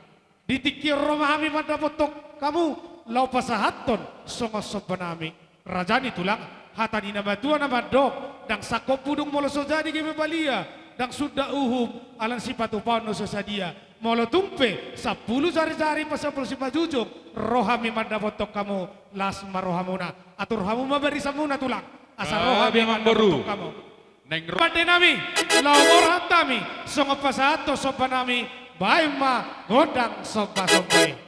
Di tingki on ro ma hami mandapothon hamu, laho pasahathon songon somba nami. Raja ni tulang, hata ni na matua na mandok, ndang sangkop budung molo so jadi gabe balia, ndang sundat uhum ala ni sipatupaon na so sadia. Molo tung pe sampulu jari-jari pasampulu simanjujung, ro hami mandapothon hamu, las ma rohamuna. Atur hamu ma barisanmuna tulang, asa ro hami mandapothon hamu. Naeng ro- Pande nami, laho borhat hami, songon pasahathon somba nami, baen ma gondang somba-somba i.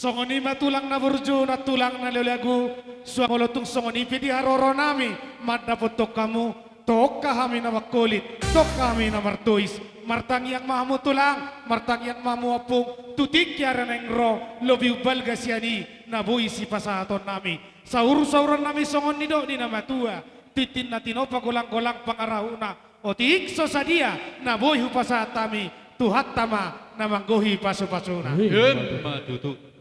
Songon i ma tulang na burju, na tulang na leleng ahu, suang molo tung songon i pe di haroro nami mandapothon hamu, tongka hami na mangholit, tongka hami na martois, martangiang ma hamu tulang, martangiang ma hamu ompung, tu tingki ari naeng ro, lobi umbalga sian i, na boi sipasahaton nami. Saur-sauron nami songon nidok ni na matua, tintin na tinopa golang-golang pangarahutna, otik so sadia, na boi hupasahat hami, Tuhanta ma na manggohi pasu-pasuna. Ima tutu.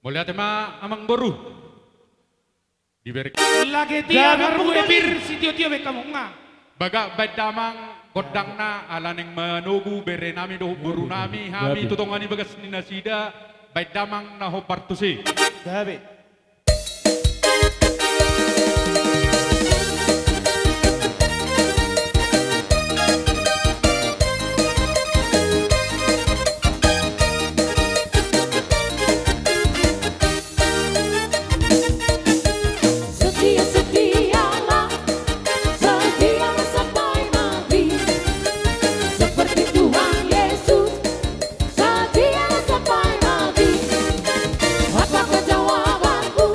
Mauliate ma amang boru. Diberek. Lage tiar hamu, pir sitio-tio be hamu nga. Bagak baen damang gondangna, ala naeng manogu bere nami dohot boru nami, hami tu tonga ni bagas ni nasida, baen damang na hombar tusi. Gabe. Setia, setialah, setialah sampai mati. Seperti Tuhan Yesus, setialah sampai mati. Apakah jawabanku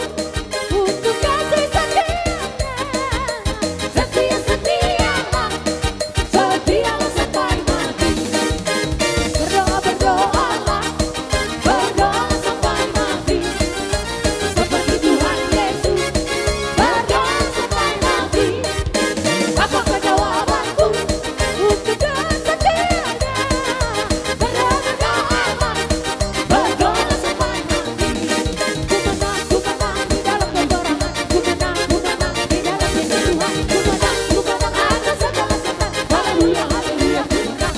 untuk kasih setianya? Setia, setialah, setialah sampai mati. Berdoa, berdoalah, berdoalah sampai mati. Seperti Tuhan Yesus, berdoa sampai mati. Apakah jawabanku untuk kesetiaan? Berdoa, berdoalah, berdoalah sampai mati. Ku menang, ku menang di dalam peperangan. Ku menang, ku menang di dalam Yesus Tuhan. Ku menang, ku menang atas segala setan. Haleluya, haleluya, ku menang.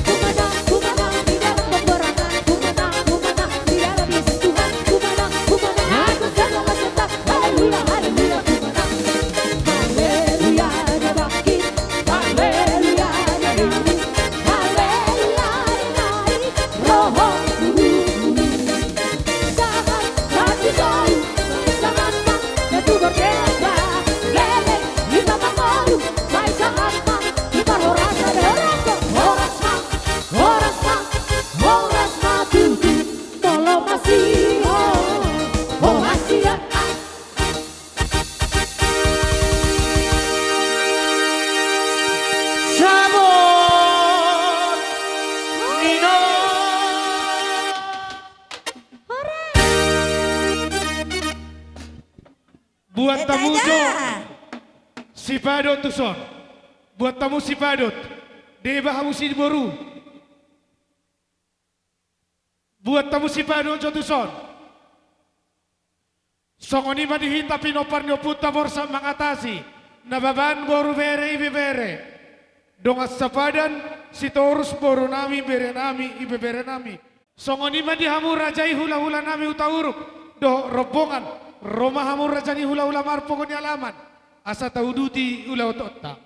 Ku menang, ku menang di dalam peperangan. Ku menang, ku menang di dalam Yesus Tuhan. Ku menang, ku menang atas segala setan. Haleluya, haleluya, ku menang. Haleluya, dia bangkit. Haleluya, dia hidup. Haleluya, dia naik. Roho Kudus. Sahat, sahat di solu, sahat ma, na tu bordeta, lele, di baba kolu, sai sahat ma, di parhorasan, horas ma, horas ma, horas ma, horas ma tutu, molo masihol, ho hasian, ah. Sabor ni na. Buat hamu jo sipadot tuson. Buat hamu sipadot. Deba hamu siboru. Buat hamu sipadot jo tuson. Songon i ma di hita pinompar ni ompunta Borsak Mangatasi, Nababan, boru, bere, ibebere. Dongan sapadan, Sitorus, boru nami, bere nami, ibebere nami. Songon i ma di hamu raja i hula-hula nami Hutauruk dohot rombongan, ro ma hamu raja ni hula-hula marpogo ni alaman, asa tauduti ulaonta.